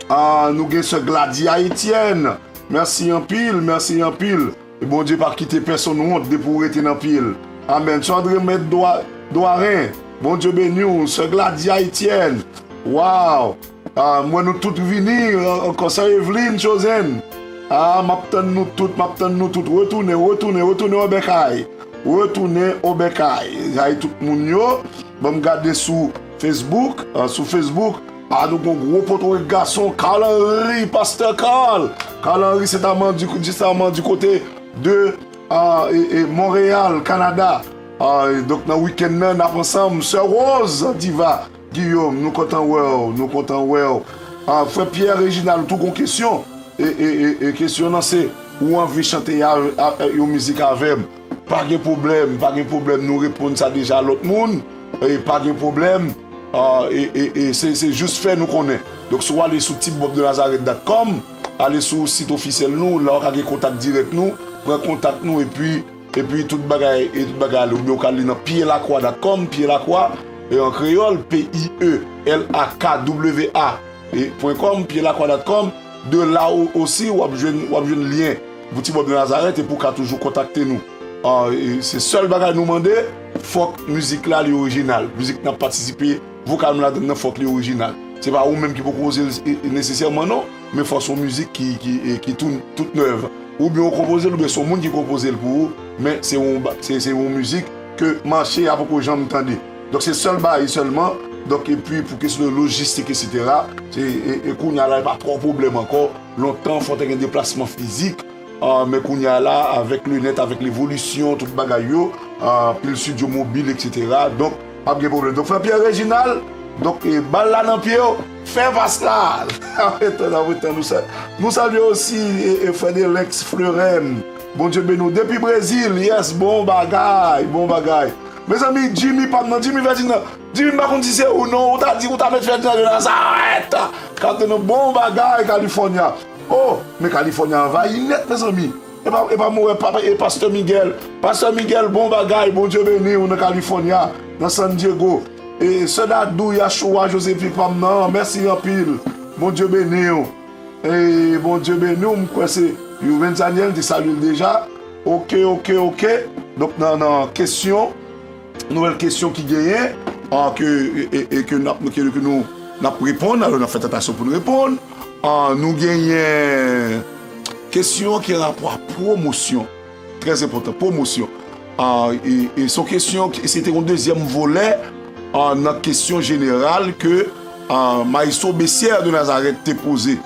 Uh, nou gen Sè Gladia Etienne. Mèsi anpil, mèsi anpil. E Bondye pa kite pèsonn wont depi w rete nan pye l. Amèn. Sè André Mèt Dwa- Dwaren. Bondye beni w. Sè Gladia Etienne. Waw. Ah, m wè nou tout vini an- ankò. Sè Eveline Chosen. Ah, m ap tann nou tout, m ap tann nou tout. Retounen, retounen, retounen obèkay. Retounen obèkay. Ay tout moun yo. Ban m gade sou Facebook. Ah, sou Facebook. Ah, nou gon gwo potwòt gason. Carl Henry, Pastè Carl. Carl Henry, se ta manman di, se ta manman di kote de ah, e, e, Monreyal, Kanada. Ah, e donk nan wikenn nan, n ap ansanm. Sè Rose Diva Guillaume, nou kontan wè w, nou kontan wè w. Ah, frè Pierre Reginald, tou gon kesyon. E, e, e, e kesyon nan se, ou anvi chante a- a- yon mizik avè m? Pa gen pwoblèm, pa gen pwoblèm, nou reponn sa deja lòt moun. E pa gen pwoblèm. Ah, e, e, e se, se jis fè nou konnen. Donk, si w ale sou tibobdenazareth dot com, ale sou sit ofisyèl nou, la w ka gen kontak dirèk nou, pran kontak nou, epi, epi tout bagay, e tout bagay ale. Oubyen w ka li nan pyelakwa dot com, Pye Lakwa, e an kreyòl, P I E L A K W A, e pwen kòm, pyelakwa dot com. De la o- osi, w ap jwenn, w ap jwenn lyen pou Ti Bòb de Nazarèt, epi w ka toujou kontakte nou. Ah, e se sèl bagay nou mande, fòk mizik la li orijinal. Mizik n ap patisipe, vokal nou ladann nan, fòk li orijinal. Se pa ou menm ki pou konpoze l e- e nesesèman non, men fòk se yon mizik ki, ki, e- ki tou, tout nèv. Oubyen ou konpoze l, oubyen se yon moun ki konpoze l pou ou, men se yon, ba- se, se yon mizik ke mache a poko janm tande. Donk se sèl bagay sèlman. Donk epi pou kesyon de lojistik, etsetera, se, e, e kounye a la, e pa twò pwoblèm ankò. Lontan, fò te gen deplasman fizik. Ah, men kounye a la, avèk le nèt, avèk levolisyon, tout bagay yo, ah, pil estidyo mobil, etsetera. Donk, p ap gen pwoblèm. Donk, frè Pierre Reginald, donk, e, bal la nan pye w, fè pas la. Anretan, anretan, nou sa- nou salye osi, e, e, frè Delex Fleuren. Bondye beni w. Depi Brezil, yes, bon bagay, bon bagay. Mezanmi, Jimmy pa m nan, Jimmy Ferdinand. Jimmy, m pa konn si se ou non, ou ta di, ou ta met Ferdinand de Nazareth. K ap tann nou, bon bagay, California. Oh, men California anvayi nèt, mezanmi. E pa, e pa mwen wè, pa- e Pastè Miguel. Pastè Miguel, bon bagay, Bondye beni w nan California, nan San Diego. E Sè Dadou, Yashoua, Josephine pa m nan, mèsi anpil. Bondye beni w. E Bondye beni w, m kwè se Youvens Daniel, te salye l deja. Oke, oke, oke. Donk, nan, nan kesyon, nouvèl kesyon ki genyen, ah, ke, e, e, e ke n ap, ke, ke nou, n ap reponn, alò n ap fè tantasyon pou n reponn. Ah, nou genyen kesyon ki rapò a pwomosyon. Trè enpòtan, pwomosyon. Ah, e, e se yon kesyon ki, se te yon dezyèm volè, ah, nan kesyon jeneral ke, ah, Maestro Bessière de Nazareth te poze.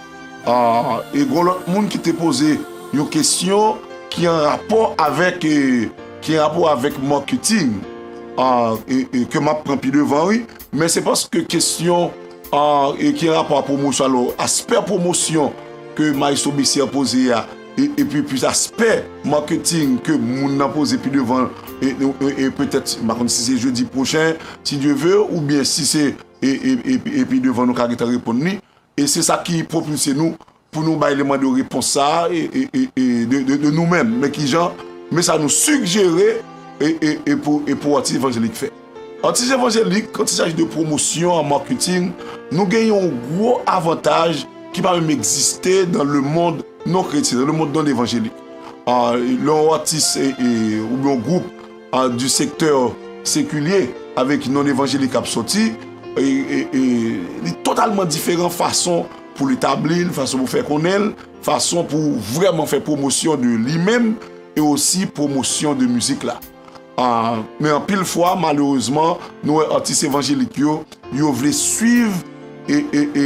Ah, e gon lòt moun ki te poze yon kesyon ki an rapò avèk, e, ki an rapò avèk marketing, ah, e, e ke m ap pran pi devan, wi. Men se paske kesyon, ah, e ki an rapò a pwomosyon, alò, aspè pwomosyon ke Maestro Bessière poze a, e, epi plis aspè marketing ke moun nan poze pi devan, e, e, e, e petèt, m pa konn si se jedi pwochen, si Dye ve, oubyen si se, e, e, e, e pi devan nou ka gentan reponn li. E se sa ki pwopilse nou pou nou bay eleman de repons sa a, e, e, e, e de, de, de nou menm. Men kijan, men sa nou sigjere, e, e, e pou, e pou atis evanjelik fè. Atis evanjelik, kan il s'agit de pwomosyon an marketing, nou gen yon gwo avantaj ki pa menm egziste dans le monde non chrétien, dans le monde non évangélique. Ah, lè yon atis, e, e, oubyen yon gwoup, ah, du secteur séculier, avèk non evanjelik ap sòti, e, e, e, li totalman diferan fason pou l etabli l, fason pou fè konnen l, fason pou vrèman fè pwomosyon de li menm e osi pwomosyon de mizik la. Ah, men anpil fwa, malerezman, nou wè atis evanjelik yo, yo vle swiv e, e, e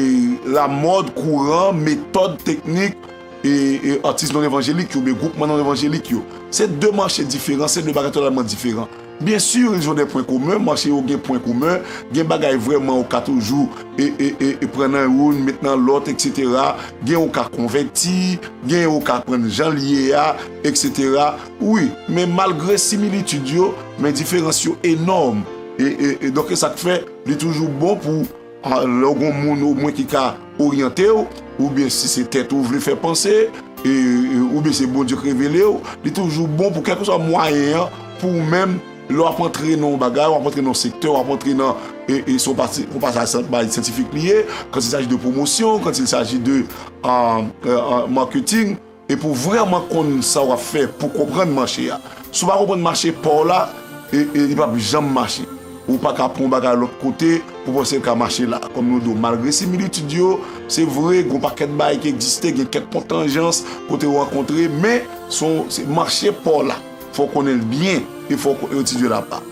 lamòd, kouran, metòd, teknik e, e atis non evanjelik yo, oubyen gwoupman non evanjelik yo. Se de mache diferan, se de bagay totalman diferan. Bien sûr, ils ont des points communs, mache yo gen pwen komen, gen bagay vrèman ou ka toujou e, e, e, e pran nan youn, met nan lòt, et cetera. Gen ou ka konvèti, gen ou ka pran jan l ye a, et cetera. Wi, men malgre similitid yo, men diferans yo enòm. E, e, e donk, e sa k fè li toujou bon pou a, lè w gen moun omwen ki ka oryante w, oubyen si se tèt ou vle fè panse, e, e, oubyen se Bondye k revele w, li toujou bon pou kèlkeswa mwayen an, pou ou menm, lè w ap antre nan yon bagay, w ap antre nan yon sektè, w ap antre nan, e, e se yon pati, yon pasaj bay syantifik li ye, quand il s'agit de promotion, quand il s'agit de, euh, euh, euh, marketing, e pou vrèman konn sa w ap fè pou konprann mache a. Si w pa konprann mache pa w la, e, e li p ap janm mache. Ou pa ka pran yon bagay lòt kote pou panse l ka mache la. Kòm nou di w, malgre similitid yo, se vre, gen yon pakèt bagay ki egziste, gen kèk kontanjans kote yo rankontre, men se yon, se mache pa w la. Fò w konnen l byen e fò w etidye l apa.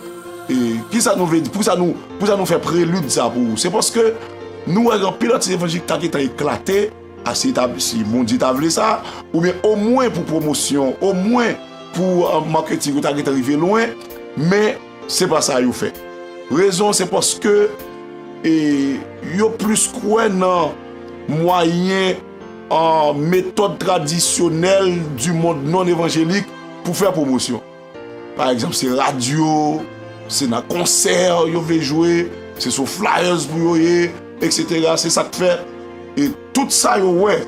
E kisa nou vle di? Poukisa nou, poukisa nou fè prelid sa pou ou? Se paske nou wè gen anpil atis evanjelik ta gentan eklate, a, si, ta, si Bondye ta vle sa, oubyen omwen pou pwomosyon, omwen pou, euh, marketing, yo ta gentan rive lwen, men se pa sa yo fè. Rezon, se paske, e, yo plis kwè nan mwayen, euh, metòd tradisyonèl du monde non évangélique pou fè pwomosyon. Pa egzanp, se radyo, se nan konsè yo vle jwe, se sou flyers pou yo ye, et cetera. Se sa k fè, e tout sa yo wè,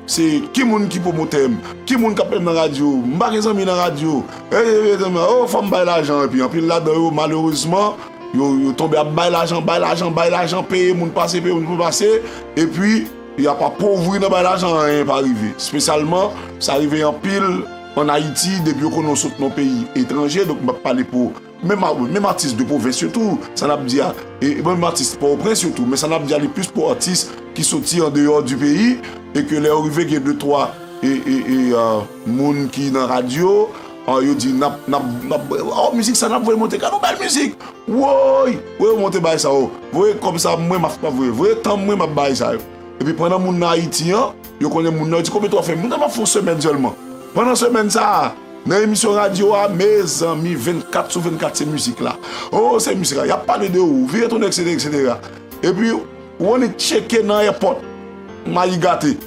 se ki moun ki pwomotè m, ki moun k ap peye m nan radyo, m pa gen zanmi nan radyo, e, e, e, zanmi, o, fò m bay lajan, epi anpil ladan yo, malerezman, yo, yo tonbe ap bay lajan, bay lajan, bay lajan, peye moun pase, peye moun pase, epi y ap apovri nan bay lajan, anyen pa rive. Espesyalman, sa rive anpil ann Ayiti, depi yo konnen w sot nan peyi etranje, donk m p ap pale pou menm a, menm atis de pwovens yo tou, sa n ap di a, e, e menm atis Pòtoprens yo tou, men sa n ap di a li plis pou atis ki soti andeyò di peyi, e ke lè yo rive gen de twa, e, e, e, a, moun ki nan radyo, a, yo di, n ap, n ap, n ap, o, mizik sa n ap voye monte, gad yon bèl mizik, woy, voye monte bay sa, o, voye kòb sa, mwen m ap, m ap voye, voye tan mwen m ap bay sa yo. Epi pandan moun nan Ayiti an, yo konnen moun nan, yo di, konbyen tan w ap fè? Moun nan m ap fè yon semèn sèlman. Pandan semèn sa a, nan emisyon radyo a, mezanmi, vennkat sou vennkat se mizik la. O, se mizik la, y ap pale de ou, vire tounen, et cetera, et cetera. Epi, ou annik tcheke nan èpòt, mayi gate.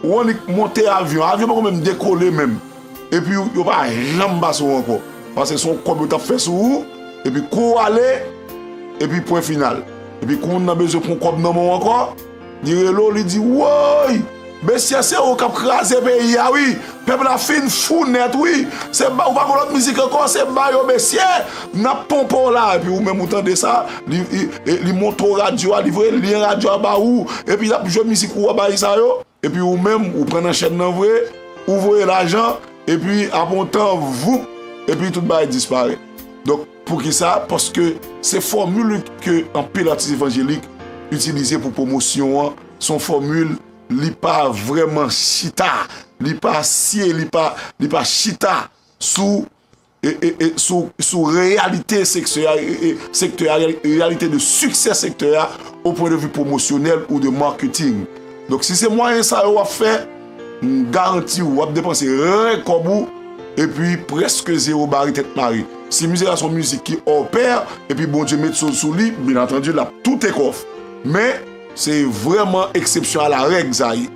Ou annik monte avyon, avyon poko menm dekole menm. Epi, yo pa janm pase w ankò. Paske se yon kòb yo t ap fè sou ou, epi kou w ale, epi pwen final. Epi kou moun nan bezwen pran kòb nan men w ankò, li rele w, li di, woy! Mesye, se ou k ap kraze peyi a, wi! Pèp la fin fou nèt, wi! Se ba, ou pa gen lòt mizik ankò, se ba yo, mesye! N ap ponpe w la! Epi ou menm ou tande sa, li, li, e, li montre w radyo a, li voye lyen radyo a ba ou, epi l ap jwe mizik ou a bay sa yo, epi ou menm, ou pran nan chèn nan vre, ou voye lajan, epi apre yon tan, voup, epi tout bagay disparèt. Donk, poukisa? Paske se fòmil ke anpil atis evanjelik itilize pou pwomosyon an, se yon fòmil, li pa vrèman chita, li pa asye, li pa, li pa chita sou, e, e, e, sou, sou reyalite sektè a, e, e, sektè a, reyalite de siksè sektè a, au point de vue promotionnel ou de marketing. Donk, si se mwayen sa yo w ap fè, m garanti w, w ap depanse rèd kòb ou, epi prèske zewo bare tèt mare. Si mizik la se yon mizik ki hors pair, epi Bondye met sou, sou li, byen antandi, l ap tou take off. Men, se vrèman eksepsyon a la règ sa ye.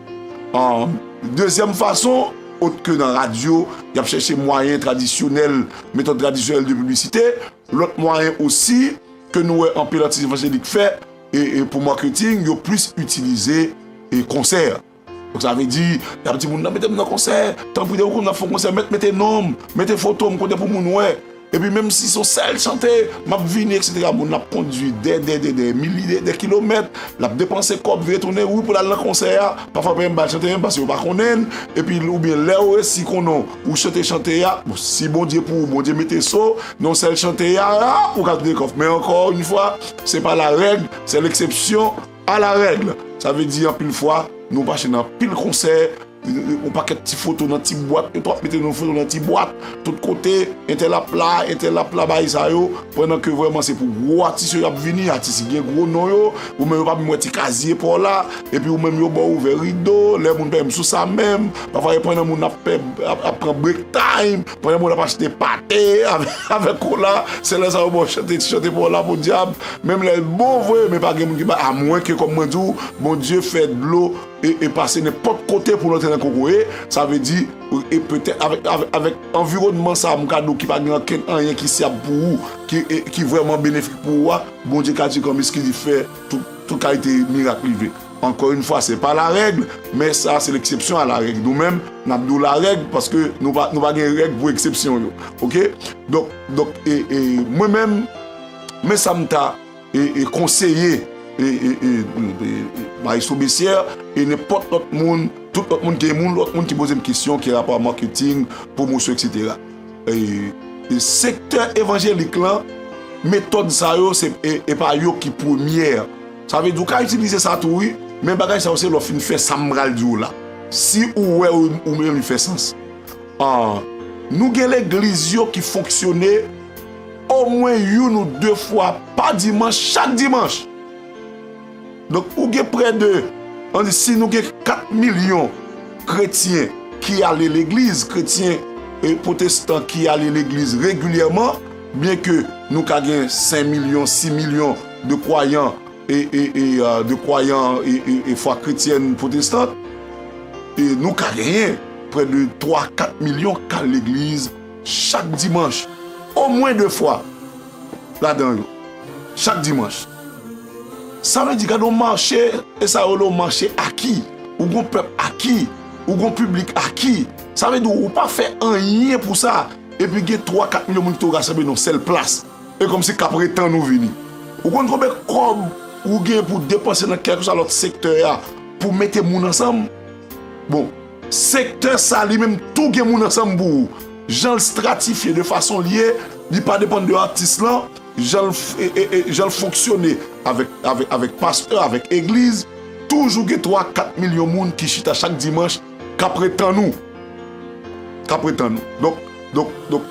An, dezyèm fason, ot ke nan radyo, y ap chèche mwayen tradisyonèl, metòd tradisyonèl de piblisite, lòt mwayen osi ke nou wè anpil atis evanjelik fè, e, e pou marketing, yo plis itilize, e, konsè. Donk, sa vle di, y ap di moun nan, mete m nan konsè, tanpri, depi w konn ap fè yon konsè, mèt mete non m, mete foto m kote pou moun wè. Epi menm si se yon sèl chante, m ap vini, et cetera. Moun nan ap kondui dè, dè, dè, dè milye de, de kilomèt, l ap depanse kòb, vire tounen, wi, pou l al nan konsè a. Pafwa, pa menm ba l chante menm, paske yo pa konnen l. Epi, oubyen lè yo resi konnen w, ou chante chante a, bon, si Bondye pou ou, Bondye mete so, nan yon sèl chante a, a, ou ka take off. Men ankò yon fwa, se pa la règ, c'est l'exception à la règle. Sa vle di, anpil fwa, nou mache nan anpil konsè, yon pakèt ti foto nan ti bwat, yo twòp mete yon foto nan ti bwat, tout kote, entèl ap la, entèl ap la, bagay sa yo, pandan ke vrèman se pou gwo atis yo y ap vini, atis ki gen gwo non yo, ou menm yo pa menm wè ti kazye pa w la, epi ou menm yo ba w ouvè rido, lè moun pa menm sou sa menm, pafwa e pandan moun ap fè, ap, ap pran break time, pandan moun ap achte pate avèk, avèk kola, se lè sa yo ba w chante, ti chante pa w la, podyab, menm lè l bon vre, men pa gen moun ki ba, amwenke kòm mwen di w, Bondye fè dlo e, e pase nenpòt kote pou l antre nan kokoye, sa vle di, e petèt avèk, avèk, avèk anviwònman sa a, m ka di w ki pa gen ankenn anyen ki syab pou ou, ki, e, ki vrèman benefik pou ou a, Bondye ka di kòm ki di fè tout, tout kalite mirak rive. Encore une fois, c'est pas la règle, mais ça, c'est l'exception à la règle. Nou menm, n ap di w larèg, paske nou pa, nou pa gen règ pou eksepsyon yo. Oke? Donk, donk, e, e, mwen menm, men sa m ta e, e konseye e, e, e, e, Maestro Bessière e nenpòt lòt moun, tout lòt moun, gen moun, lòt moun ki poze m kesyon ki rapò a marketing, pwomosyon, et cetera. E, e sektè evanjelik lan, metòd sa yo, se, e, e pa yo ki premyè. Sa vle di, ou ka itilize sa tou, wi, men bagay sa yo, se lè w fin fè sa m pral di w la. Si ou wè ou, ou menm li fè sans. Ah, nou gen legliz yo ki fonksyone omwen youn ou de fwa pa dimanch, chak dimanch. Donk, ou gen prè de, ann di, si nou gen kat milyon kretyen ki ale legliz, kretyen, e, pwotestan ki ale legliz regilyèman, byenke nou ka gen senk milyon, sis milyon de kwayan, e, e, e, a, de kwayan e, e, e fwa kretyèn pwotestan, e nou ka genyen prè de twa, kat milyon k al legliz chak dimanch, omwen de fwa ladan yo, chak dimanch. Sa vle di, gade yon mache, e sa yo rele yon mache aki, ou gon pèp aki, ou gon piblik aki. Sa vle di, ou pa fè anyen pou sa, epi gen twa, kat milyon moun ki tou rasanble nan yon sèl plas. E kòmsi k ap retann ou vini. Ou konn konbyen kòb ou gen pou depanse nan kèlkeswa lòt sektè a pou mete moun ansanm? Bon, sektè sa li menm tou gen moun ansanm pou ou. Jan l stratifye de fason l ye, li pa depann de atis lan, jan l f-, e, e, e, jan l fonksyone avèk, avèk, avèk pastè, avèk egliz, toujou gen twa, kat milyon moun ki chita chak dimanch k ap ret tann ou. K ap ret tann ou. Donk, donk, donk,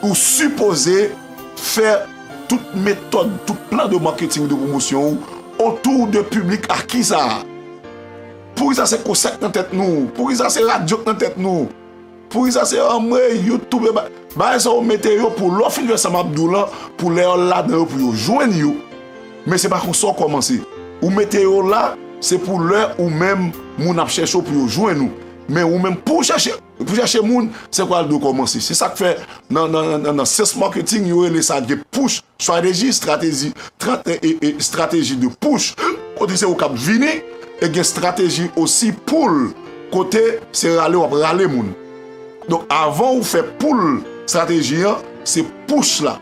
ou sipoze fè tout metòd, tout plan de marketing, de pwomosyon ou otou de piblik aki sa a. Poukisa se konsèt nan tèt nou? Poukisa se radyo k nan tèt nou? Poukisa se anmwe, YouTube, ba-, bagay sa yo mete yo pou lè w fin fè sa m ap di w lan, pou lè yo ladan yo pou yo jwenn yo. Men se pa konsa w kòmanse. Ou mete yo la, se pou lè ou menm, moun ap chèche w pou yo jwenn ou. Men ou menm, pou w chèche, pou w chèche moun, se kwa l dwe kòmanse. Se sa k fè nan, nan, nan, nan, nan science marketing, yo rele sa gen push strategy, strateji, tra-, e, e, e, strateji de push, kote se ou k ap vini, e gen strateji osi pull, kote se rale w ap rale moun. Donk, avan ou fè pull strateji an, se push la.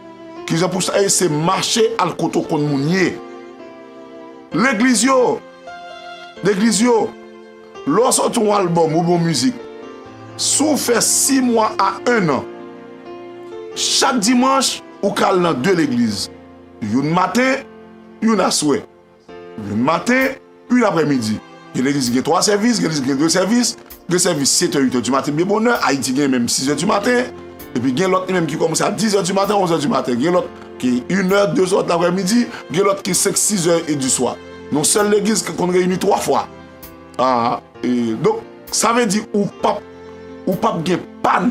Kijan push la? E se mache al kote w konn moun ye. Legliz yo, legliz yo, lè w sòti yon albòm oubyen yon mizik, si w fè sis mwa a en an, chak dimanch, ou ka al nan de legliz. Youn maten, youn aswè. Youn maten, youn aprèmidi. Gen legliz ki gen twa sèvis, gen legliz ki gen de sèvis, gen sèvis sèt è, uit è di maten byen bonè, Ayiti gen menm sis è di maten, epi gen lòt li menm ki kòmanse a dis è di maten, onz è di maten, gen lòt ki inè, de zè, laprèmidi, gen lòt ki senk, sis è e di swa. Nan sèl legliz ki konn reyini twa fwa. Ah, e, donk, sa vle di ou p ap, ou p ap gen pàn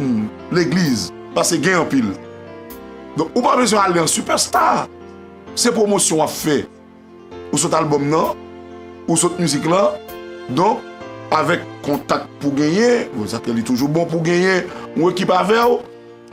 legliz, paske gen anpil. Donk, ou pa bezwen ale an sipèsta. Se pwomosyon w ap fè. Ou sot albòm nan, ou sot mizik lan. Donk, avèk kontak pou genyen, sa ke li toujou bon pou genyen yon ekip avè w,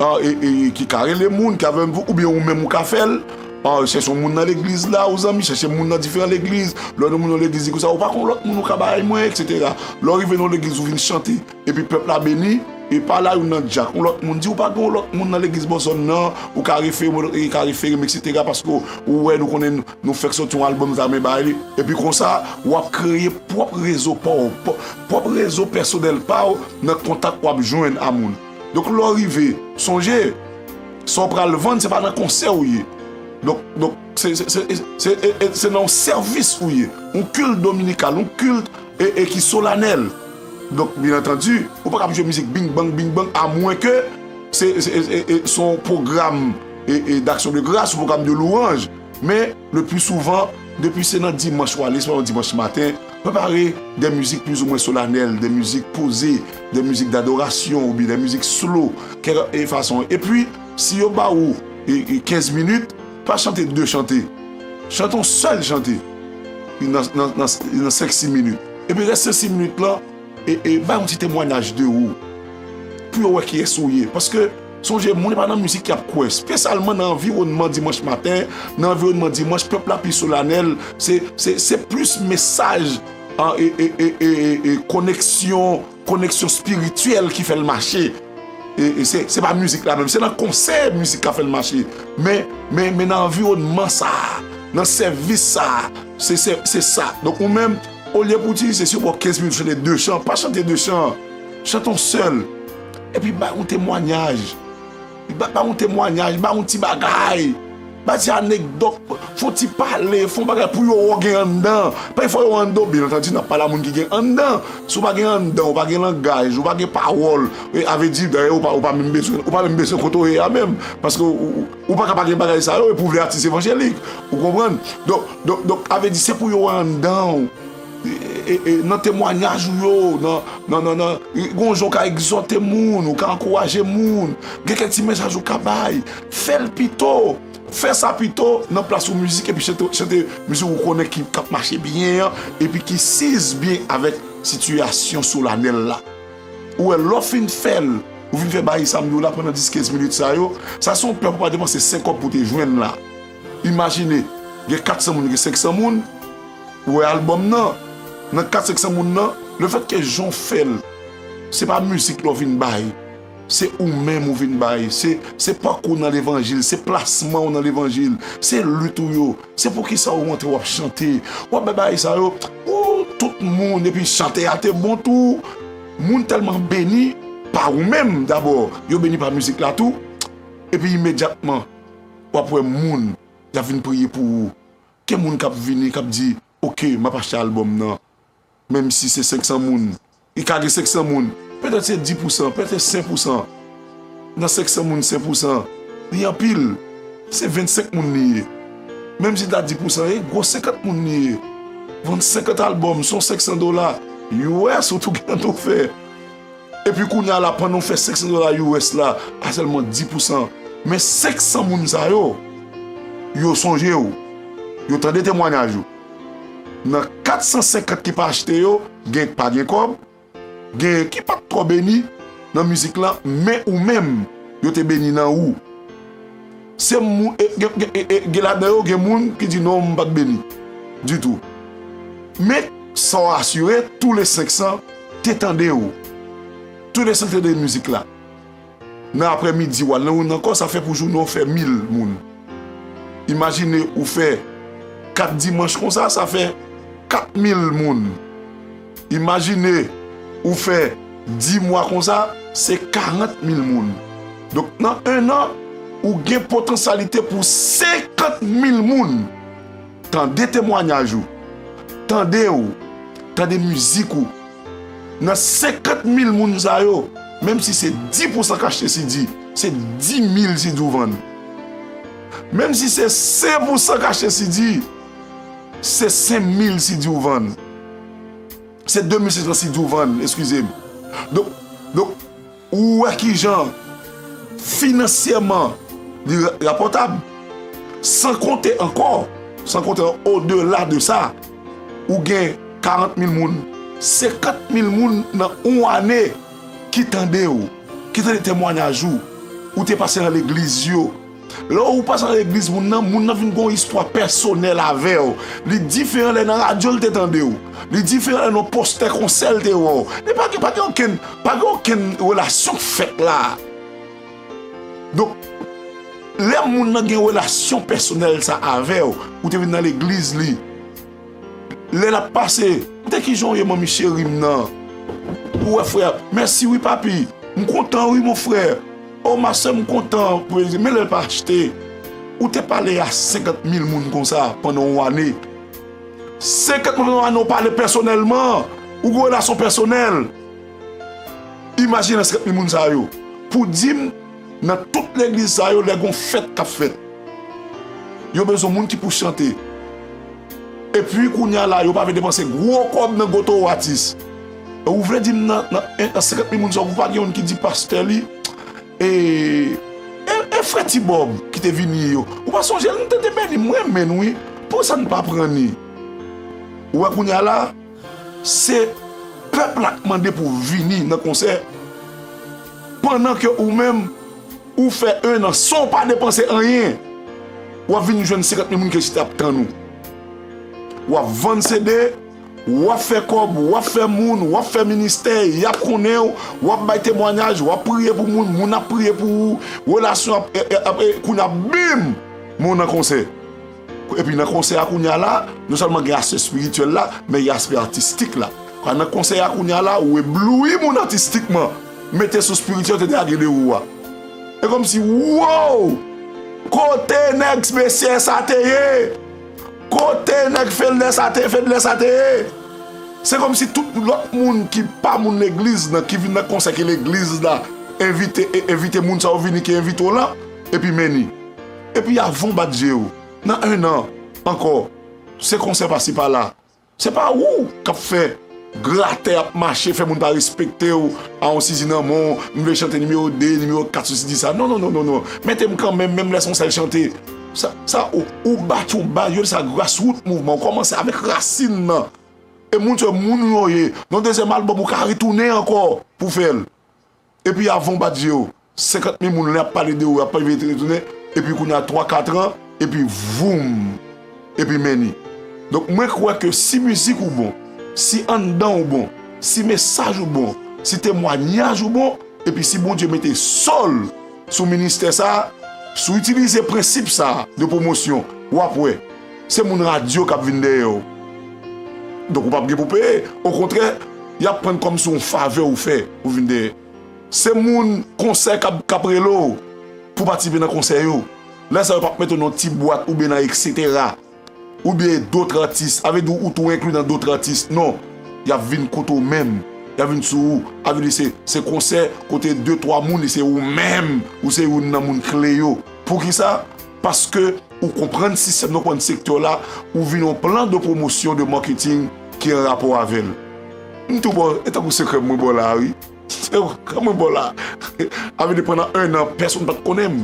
ah, e, e, ki ka rele moun, ki avè w, oubyen ou menm ou ka fè l. Ah, chèche yon moun nan legliz la, ou zanmi, chèche moun nan diferan legliz. Lè w nan moun nan legliz, di konsa, ou pa konn lòt moun ou ka bay mwen, et cetera. Lè w rive nan legliz, ou vin chante, epi pèp la beni, e pa la youn nan djak. Yon lòt moun di, ou pa gen yon lòt moun nan legliz bò zòn nan, ou ka refere mwen, e ka refere m, et cetera, paske ou wè, nou konnen nou fèk soti yon albòm, sa men bay li. Epi konsa, w ap kreye pwòp rezo pa w, pwòp, pwòp rezo pèsonèl pa w nan kontak w ap jwenn a moun. Donk, lè w rive, sonje, sa w pral vann, se pa nan konsè w ye. Donk, donk, se, se, se, se, e, e, se nan yon sèvis ou ye. Yon kilt dominikal, yon kilt, e, e ki solanèl. Donk, byen antandi, ou pa kab jwe mizik bing bang, bing bang, amwen ke se, se, se, se, se yon pwogram e, e, d'action de grâce, yon pwogram de louanj. Men, le pli souvan, depi se nan dimanch w ale, se pa yon dimanch maten, prepare de mizik plizoumwen solanèl, de mizik poze, de mizik dadorasyon oubyen de mizik slow, kèk e fason. Epi, si yo ba ou e, e kenz minit, pa chante de chante. Chante yon sèl chante nan, nan, nan, nan senk sis minit. Epi rès senk sis minit lan, e, e bay yon ti temwayaj de ou. Pou yo wè kiyès ou ye. Paske, sonje, moun pa nan mizik y ap kwè. Espesyalman nan anviwònman dimanch maten, nan anviwònman dimanch, pèp la pi solanèl, se, se, se plis mesaj, an, e, e, e, e, e, e koneksyon, koneksyon espirityèl ki fè l mache. E, e se, se pa mizik la menm, se nan konsè mizik ka fè l mache. Men, men, men nan anviwònman sa a, nan sèvis sa a, se, se, se sa. Donk ou menm, olye pou w itilize, si w ba w kenz minit chante de chan, pa chante de chan. Chante yon sèl. Epi bay yon temwayaj. Ba, ba yon temwayaj, ba yon ti bagay. Ba ti anekdòt, fè yon ti pale, fè yon bagay pou yo wè w gen anndan. Pa fò yo wè anndan w, byen antandi, n ap pale a moun ki gen anndan. Si w pa gen anndan, ou pa gen langaj, ou pa gen pawòl, e, avè di, dayè, ou pa, ou pa menm bezwen, ou pa menm bezwen kote w ye a menm. Paske ou, ou, ou pa ka pa gen bagay sa yo, epi w vle atis evanjelik. Ou konprann? Donk, donk, donk, avè di, se pou yo wè anndan w. E, e, e, nan temwayaj ou yo, nan, nan, nan, nan, gon jan w ka egzòte moun, ou ka ankouraje moun, gen kèk ti mesaj ou ka bay, fè l pito, fè sa pito nan plas ou mizik epi chante, chante mizik ou konnen ki, k ap mache byen an, epi ki siz byen avèk sitiyasyon solanèl la. Ou wè, lè w fin fè l, ou fin fè bagay sa m di w la pandan dis kenz minit sa yo, sa se yon pè ou pa depanse senk kòb pou te jwenn la. Imajine, gen kat san moun, gen senk san moun, ou wè albòm nan, nan kat senk san moun nan, lefètke jan w fè l, se pa mizik la w vin bay, se ou menm ou vin bay, se, se pakou w nan levanjil, se plasman w nan levanjil, se lit ou yo, se poukisa ou rantre w ap chante, w ap bay bagay sa yo, ou tout moun, epi chante a te bon tou, moun tèlman beni pa ou menm dabò, yo beni pa mizik la tou, epi imedyatman, w ap wè moun, y ap vin priye pou ou. Gen moun k ap vini, k ap di, oke, m ap achte albòm nan. Menm si se senk san moun, li ka gen senk san moun, petèt se dis pousan, petèt senk pousan. Nan senk san moun, senk pousan, li anpil. Se vennsenk moun li ye. Menm si ta dis pousan, e gwo senkant moun li ye. Vann senkant albòm, se yon senk san dola U S ou tou gen tou fè. Epi kounye a la, pandan w fè senk san dola U S la, a sèlman dis pousan. Men senk san moun sa yo, yo sonje w. Yo tande temwayaj ou. Nan kat san senkant ki pa achte yo, gen k pa gen kòb, gen ki pa t twò beni nan mizik la, men ou menm, yo te beni nan ou. Se moun, e, gen, gen, e, e, gen ladan yo, gen moun ki di, "Non, m pa t beni ditou." Men, sa w asire, tou le senk san te tande w. Tou le senk tande mizik la. Nan aprèmidi, w al nan youn ankò, sa fè pou jounen w fè mil moun. Imajine ou fè kat dimanch konsa, sa fè kat mil moun. Imajine ou fè dis mwa konsa, se karant mil moun. Donk, nan en an, ou gen potansyalite pou senkant mil moun tande temwayaj ou, tande w, tande mizik ou. Nan senkant mil moun sa yo, menm si se dis pousan k achte C D, se dis mil C D ou vann. Menm si se senk pousan k achte C D, se senk mil C D ou vann. Se de mil senk san C D ou vann, eskize m. Donk, donk, ou wè kijan finansyèman li ra-, rapòtab. San konte ankò, san konte odela de sa, ou gen karant mil moun, senkant mil moun nan yon ane ki tande w, ki tande temwayaj ou, ou te pase nan legliz yo. Lè ou pase nan legliz moun nan, moun nan vin gen yon istwa pèsonèl avè w. Li diferan lè nan radyo l te tande w. Li diferan lè nan pòstè konsè l te wè w. Li pa gen, pa gen okenn, pa gen okenn relasyon k fèt la. Donk, lè moun nan gen relasyon pèsonèl sa avè w, ou te vin nan legliz li, lè l ap pase, koute kijan w ye manmi cheri m nan. Ou wè frè, mèsi wi papi, m kontan wi mon frè. O ma sè m kontan pou, men lè l pa achte. Ou te pale a senkant mil moun konsa pandan yon ane. Senkant mil pandan yon ane, ou pale pèsonèlman. Ou gen relasyon pèsonèl. Imajine nan senkant mil moun sa yo. Pou di m, nan tout legliz sa yo, lè gon fèt k ap fèt, yo bezwen moun ki pou chante. Epi kounye a la, yo pa vle depanse gwo kòb nan gwoto atis. E ou vle di m nan, nan, nan senkant mil moun sa yo, pou pa gen youn ki di pastè li, e, e, e frè Ti Bòb ki te vini yo. Ou pa sonje l, nou te, te beni, m renmen n wi. Pou sa n pa pran ni? Ou wè kounye a la, se pèp la k mande pou vini nan konsè. Pandan ke ou menm, ou fè en an san w pa depanse anyen. W ap vin jwenn senkant mil moun ki chita ap tann ou. W ap vann C D, w ap fè kòb, w ap fè moun, w ap fè ministè, y ap konnen w, w ap bay temwayaj, w ap priye pou moun, moun ap priye pou ou, relasyon ap, e, e, ap, e, kounye a, bim! Men w nan konsè. Epi nan konsè a kounye a la, non sèlman gen aspè espirityèl la, men gen aspè atistik la. Kwa nan konsè a kounye a la, ou ebloui moun atistikman. Mete sou espirityèl te te a gen de ou a. E kòmsi, wow! Kote nèg mesye sa te ye? Kote nèg fedlè sa te, fedlè sa te ye? Se kòmsi tout lòt moun ki pa moun legliz nan, ki vin nan konsè ke legliz la envite, e, envite moun sa yo vini ki envite w lan, epi men ni. Epi avan w bat je w, nan en an ankò, se konsè pasi pala. Se pa ou k ap fè gratè ap mache, fè moun pa respekte w a yon sizi nan men w, m vle chante nimewo de, nimewo kat sou sizi sa. Non, non, non, non, non. Mete m kanmenm, menm lè se yon sèl chante. Sa, sa, ou, ou bati yon baz, yo rele sa grassroot mouvman. Ou kòmanse avèk rasin nan. E moun se moun yo ye. Nan dezyèm albòm, ou ka retounen ankò pou fè l. Epi avan w bat je w, senkant mil moun lè ap pale de ou, ap pale de retounen, epi kounye a twa, kat an, epi voum, epi men ni. Donk, mwen kwè ke si mizik ou bon, si anndan ou bon, si mesaj ou bon, si temwayaj ou bon, epi si Bondye mete sòl sou ministè sa a, si w itilize prensip sa a de pwomosyon, w ap wè, se moun radyo k ap vin dèyè w. Donk, ou p ap gen pou peye. Okontrè, y ap pran l kòmsi yon favè ou fè pou vin dèyè. Se moun konsè k ap, k ap rele w pou patisipe nan konsè yo. Lè sa yo p ap mete w nan ti bwat oubyen nan etsetera. Oubyen dòt atis. Sa vle di ou tou enkli nan dòt atis. Non. Y ap vin kote w menm. Y ap vin sou ou. Sa vle di se, se konsè kote de, twa moun, e se ou menm. Ou se youn nan moun kle yo. Poukisa? Paske ou konprann sistèm nan, ou konprann sektè w la, ou vin yon plan de promotion, de marketing ki an rapò avè l. M tou ba w, e tankou sekrè mwen ba w la a, wi. Sekrè mwen ba w la. Sa vle di pandan en an, pèsonn pa t konnen m.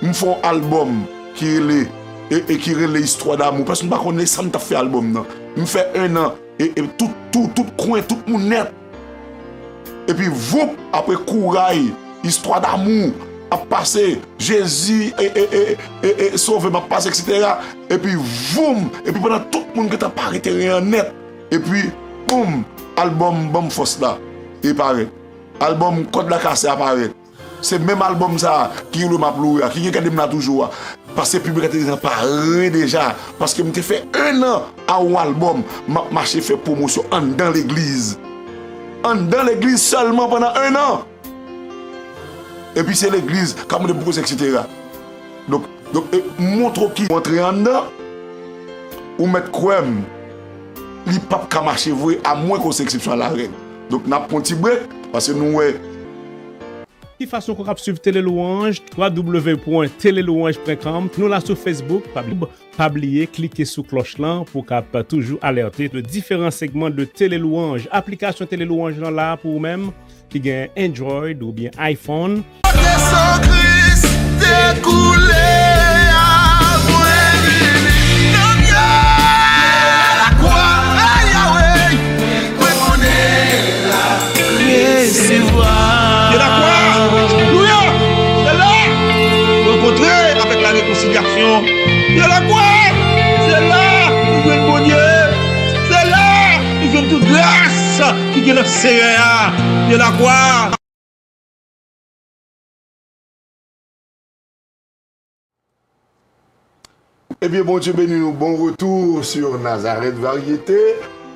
M fè yon albòm ki rele, e, e ki rele Istwa Damou. Pèsonn pa konnen sa m t ap fè albòm nan. M fè en an, e, e tout, tout, tout kwen, tout moun nèt. Epi voup, apre Kouray, Istwa Damou ap pase, Jezi, e, e, e, e, e, Sove m ap pase, etsetera. Epi voum, epi pandan tout moun gentan pare teren an nèt. Epi, boum, albòm Ban m Fòs la, e parèt. Albòm Kòd la Kase a parèt. Se menm albòm sa a ki rele M ap loure a, ki gen gade m la toujou a. Paske piblik la te deja pare deja. Paske m te fè en an a yon albòm, m ap mache fè pwomosyon anndan legliz. Anndan legliz sèlman pandan en an. Epi se legliz k ap mande pou koze, etsetera. Donk, donk, e, montre w ki w antre anndan, ou mèt kwè m, li p ap ka mache vre, amwen ke w se eksepsyon a larèg. Donk, n ap pran yon ti brek, paske nou wè Ki fason ke w kab swiv Tele Louange? W w w pwen tele louange pwen com. Nou la sou Facebook, pa bliye, pa bliye klike sou klòch lan pou w kab toujou alète de diferan segman de Tele Louange. Aplikasyon Tele Louange lan la pou ou menm ki gen Android oubyen iPhone. Kote san Kris te koule a, mwen vini nan myèl. Lakwa, ay, Yahweh, mwen konnen la resevwa. Delakwa, alelouya, se la, rankontre avèk la rekonsilyasyon. Delakwa, se la, nou jwenn Bondye. Se la, nou jwenn tout gras ki gen nan Seyè a. Delakwa. Ebyen, Bondye beni nou. Bon retour sur Nazareth Variété,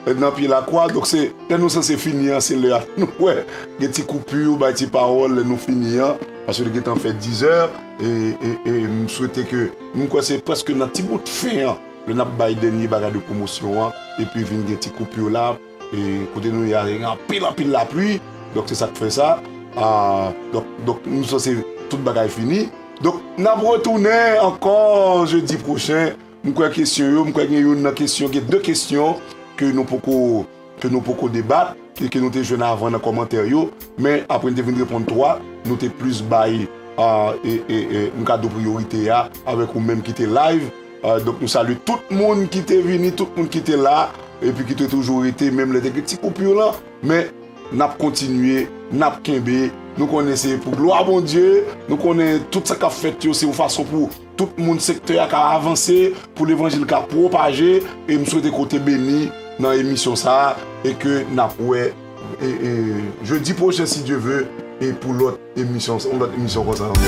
euh, nan pye lakwa. Donk, se lè nou sanse fini an, se lè a nou wè gen ti koupi, bay ti pawòl lè nou fini an, paske li gentan fè dizè. E, e, e m swete ke, m kwè se prèske nan ti bout fen an, lè n ap bay dènye bagay de pwomosyon an, epi vin gen ti koupi la, e kote nou ye a, gen anpil, anpil lapli. Donk, se sa k fè sa. Ah, donk, donk, nou sanse tout bagay fini. Donk, n ap retounen ankò jedi pwochen. M kwè kesyon yo, m kwè gen youn nan kesyon, gen de kesyon ke nou poko, ke nou poko debat, ke, ke nou te jwenn avan nan kòmantè yo, men apre n te vin reponn twa, nou te plis bay, ah, e, e, e, m ka di w priyorite a, avèk ou menm ki te live. Ah, donk, nou salye tout moun ki te vini, tout moun ki te la, epi ki te toujou rete, menm lè te gen ti koupi lan, men n ap kontinye, n ap kenbe. Nou konnen se pou glwa Bondye, nou konnen tout sa k ap fèt yo, se yon fason pou tout moun sektè a ka avanse, pou levanjil ka pwopaje, e m swete ke w te beni nan emisyon sa a, e ke n ap wè, e, e, jedi pwochen, si Dye ve, e pou lòt emisyon, yon lòt emisyon konsa ankò.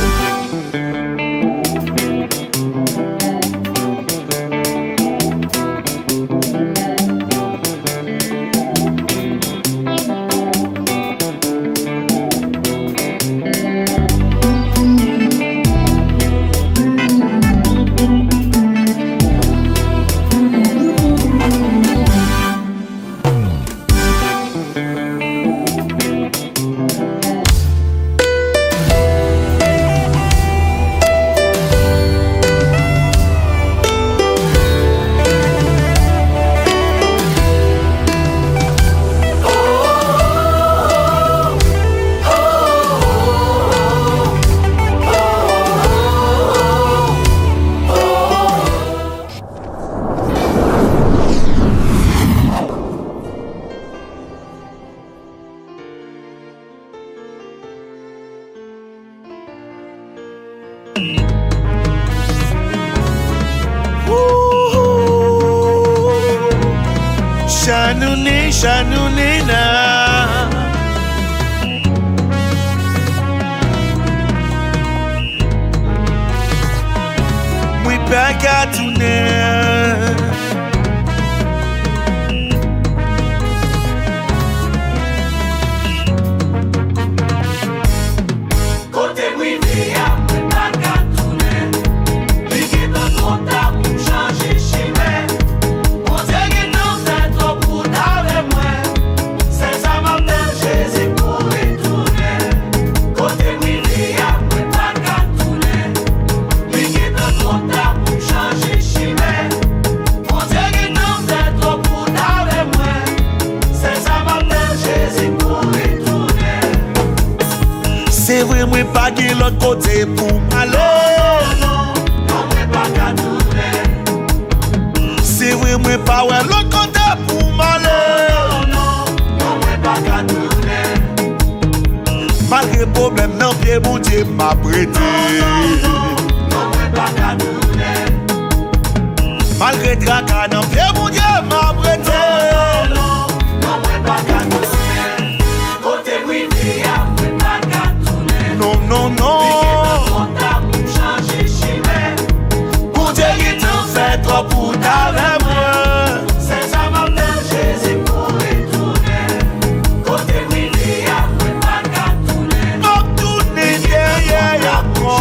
Ooh, Shanoune, Shanoune na. Mwen pa ka tounen. Kote m rive a, mwen pa ka tounen. Li gentan twò ta pou m chanje chimen. Bondye gentan fè twòp wout avè mwen. Sèl sa m ap tann Jezi pou retounen. Kote m rive a, mwen pa ka tounen. Li gentan twò ta pou m chanje chimen. Bondye gentan fè twòp wout avè mwen. Sèl sa m ap tann Jezi pou retounen. Se vre mwen pa gen lòt kote pou m ale. Non, non, non, mwen pa ka tounen. Se vre mwen pa wè lòt kote pou m ale. Non, non, non, mwen pa ka tounen. Malgre pwoblèm nan pye Bondye m ap rete. Non, non, non, non, mwen pa ka tounen. Malgre traka nan pye Bondye m ap rete. Non, non, non, non, mwen pa ka tounen. Kote m rive a, mwen pa ka tounen. Non, non, non. Li gentan twò ta pou m chanje chimen. Bondye gentan fè twòp wout avè mwen. Sèl sa m ap tann Jezi pou retounen. Kote m rive a, mwen pa ka tounen. M ap tounen dèyè ankò.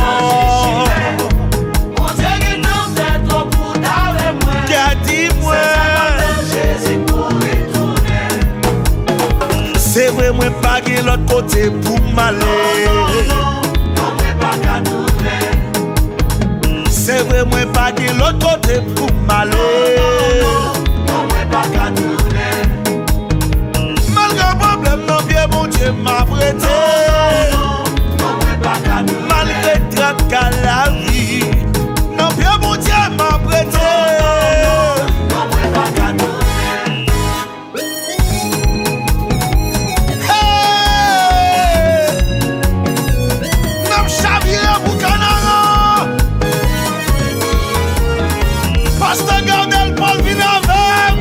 Bondye gentan fè twòp wout avè mwen. Gade mwen. Sèl sa m ap tann Jezi pou retounen. Se vre mwen pa gen lòt kote pou m ale. Non, non, non, non, mwen pa ka tounen. Se vre mwen pa gen lòt kote pou m ale. Non, non, non, non, mwen pa ka tounen. Malgre pwoblèm nan pye Bondye m ap rete. Non, non, non, mwen pa ka tounen. Malgre traka lavi, nan pye Bondye m ap rete. Non, non, non, mwen pa ka tounen. Hey! N ap chavire pou Kanaran. Pastè Gardel Paul vin avè m.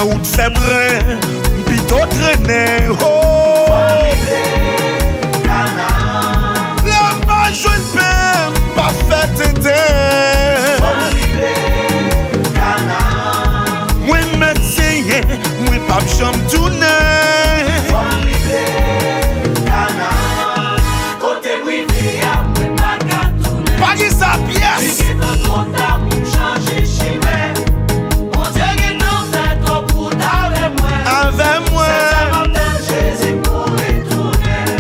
Ou t fè m ren, m pito trennen, oh. Lè m pa jwenn pen, m pa fè tenten. Mwen mèt senyen, mwen p ap janm tounen. Kote m rive a, mwen pa ka tounen. Pa gen sa pyès. Li gentan twò ta pou m chanje chimen. Bondye gentan fè twòp wout avè mwen. Avè mwen. Sèl sa m ap tann Jezi pou retounen.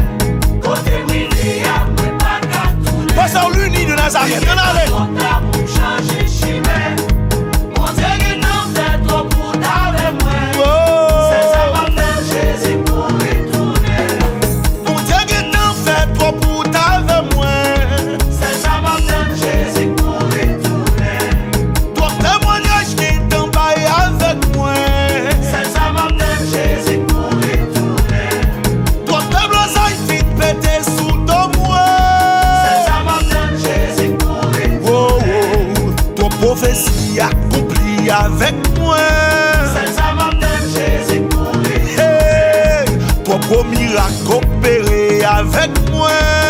Kote m rive a, mwen pa ka tounen. Pastè Luny de Nazareth, ann ale. Li gentan twò ta pou m chanje chimen. Bondye gentan fè twòp wout avè mwen. Oh. Sèl sa m ap tann Jezi pou retounen. Bondye gentan fè twòp wout avè mwen. Sèl sa m ap tann Jezi pou retounen. Twòp temwanyaj gentan bay avèk mwen. Sèl sa m ap tann Jezi pou retounen. Twòp deblozay fin pete sou do mwen. Sèl sa m ap tann Jezi pou retounen. Oh, oh. Twòp pwofesi akonpli avèk mwen. Sèl sa m ap tann Jezi pou retounen. Hey, twòp gwo mirak opere avèk mwen.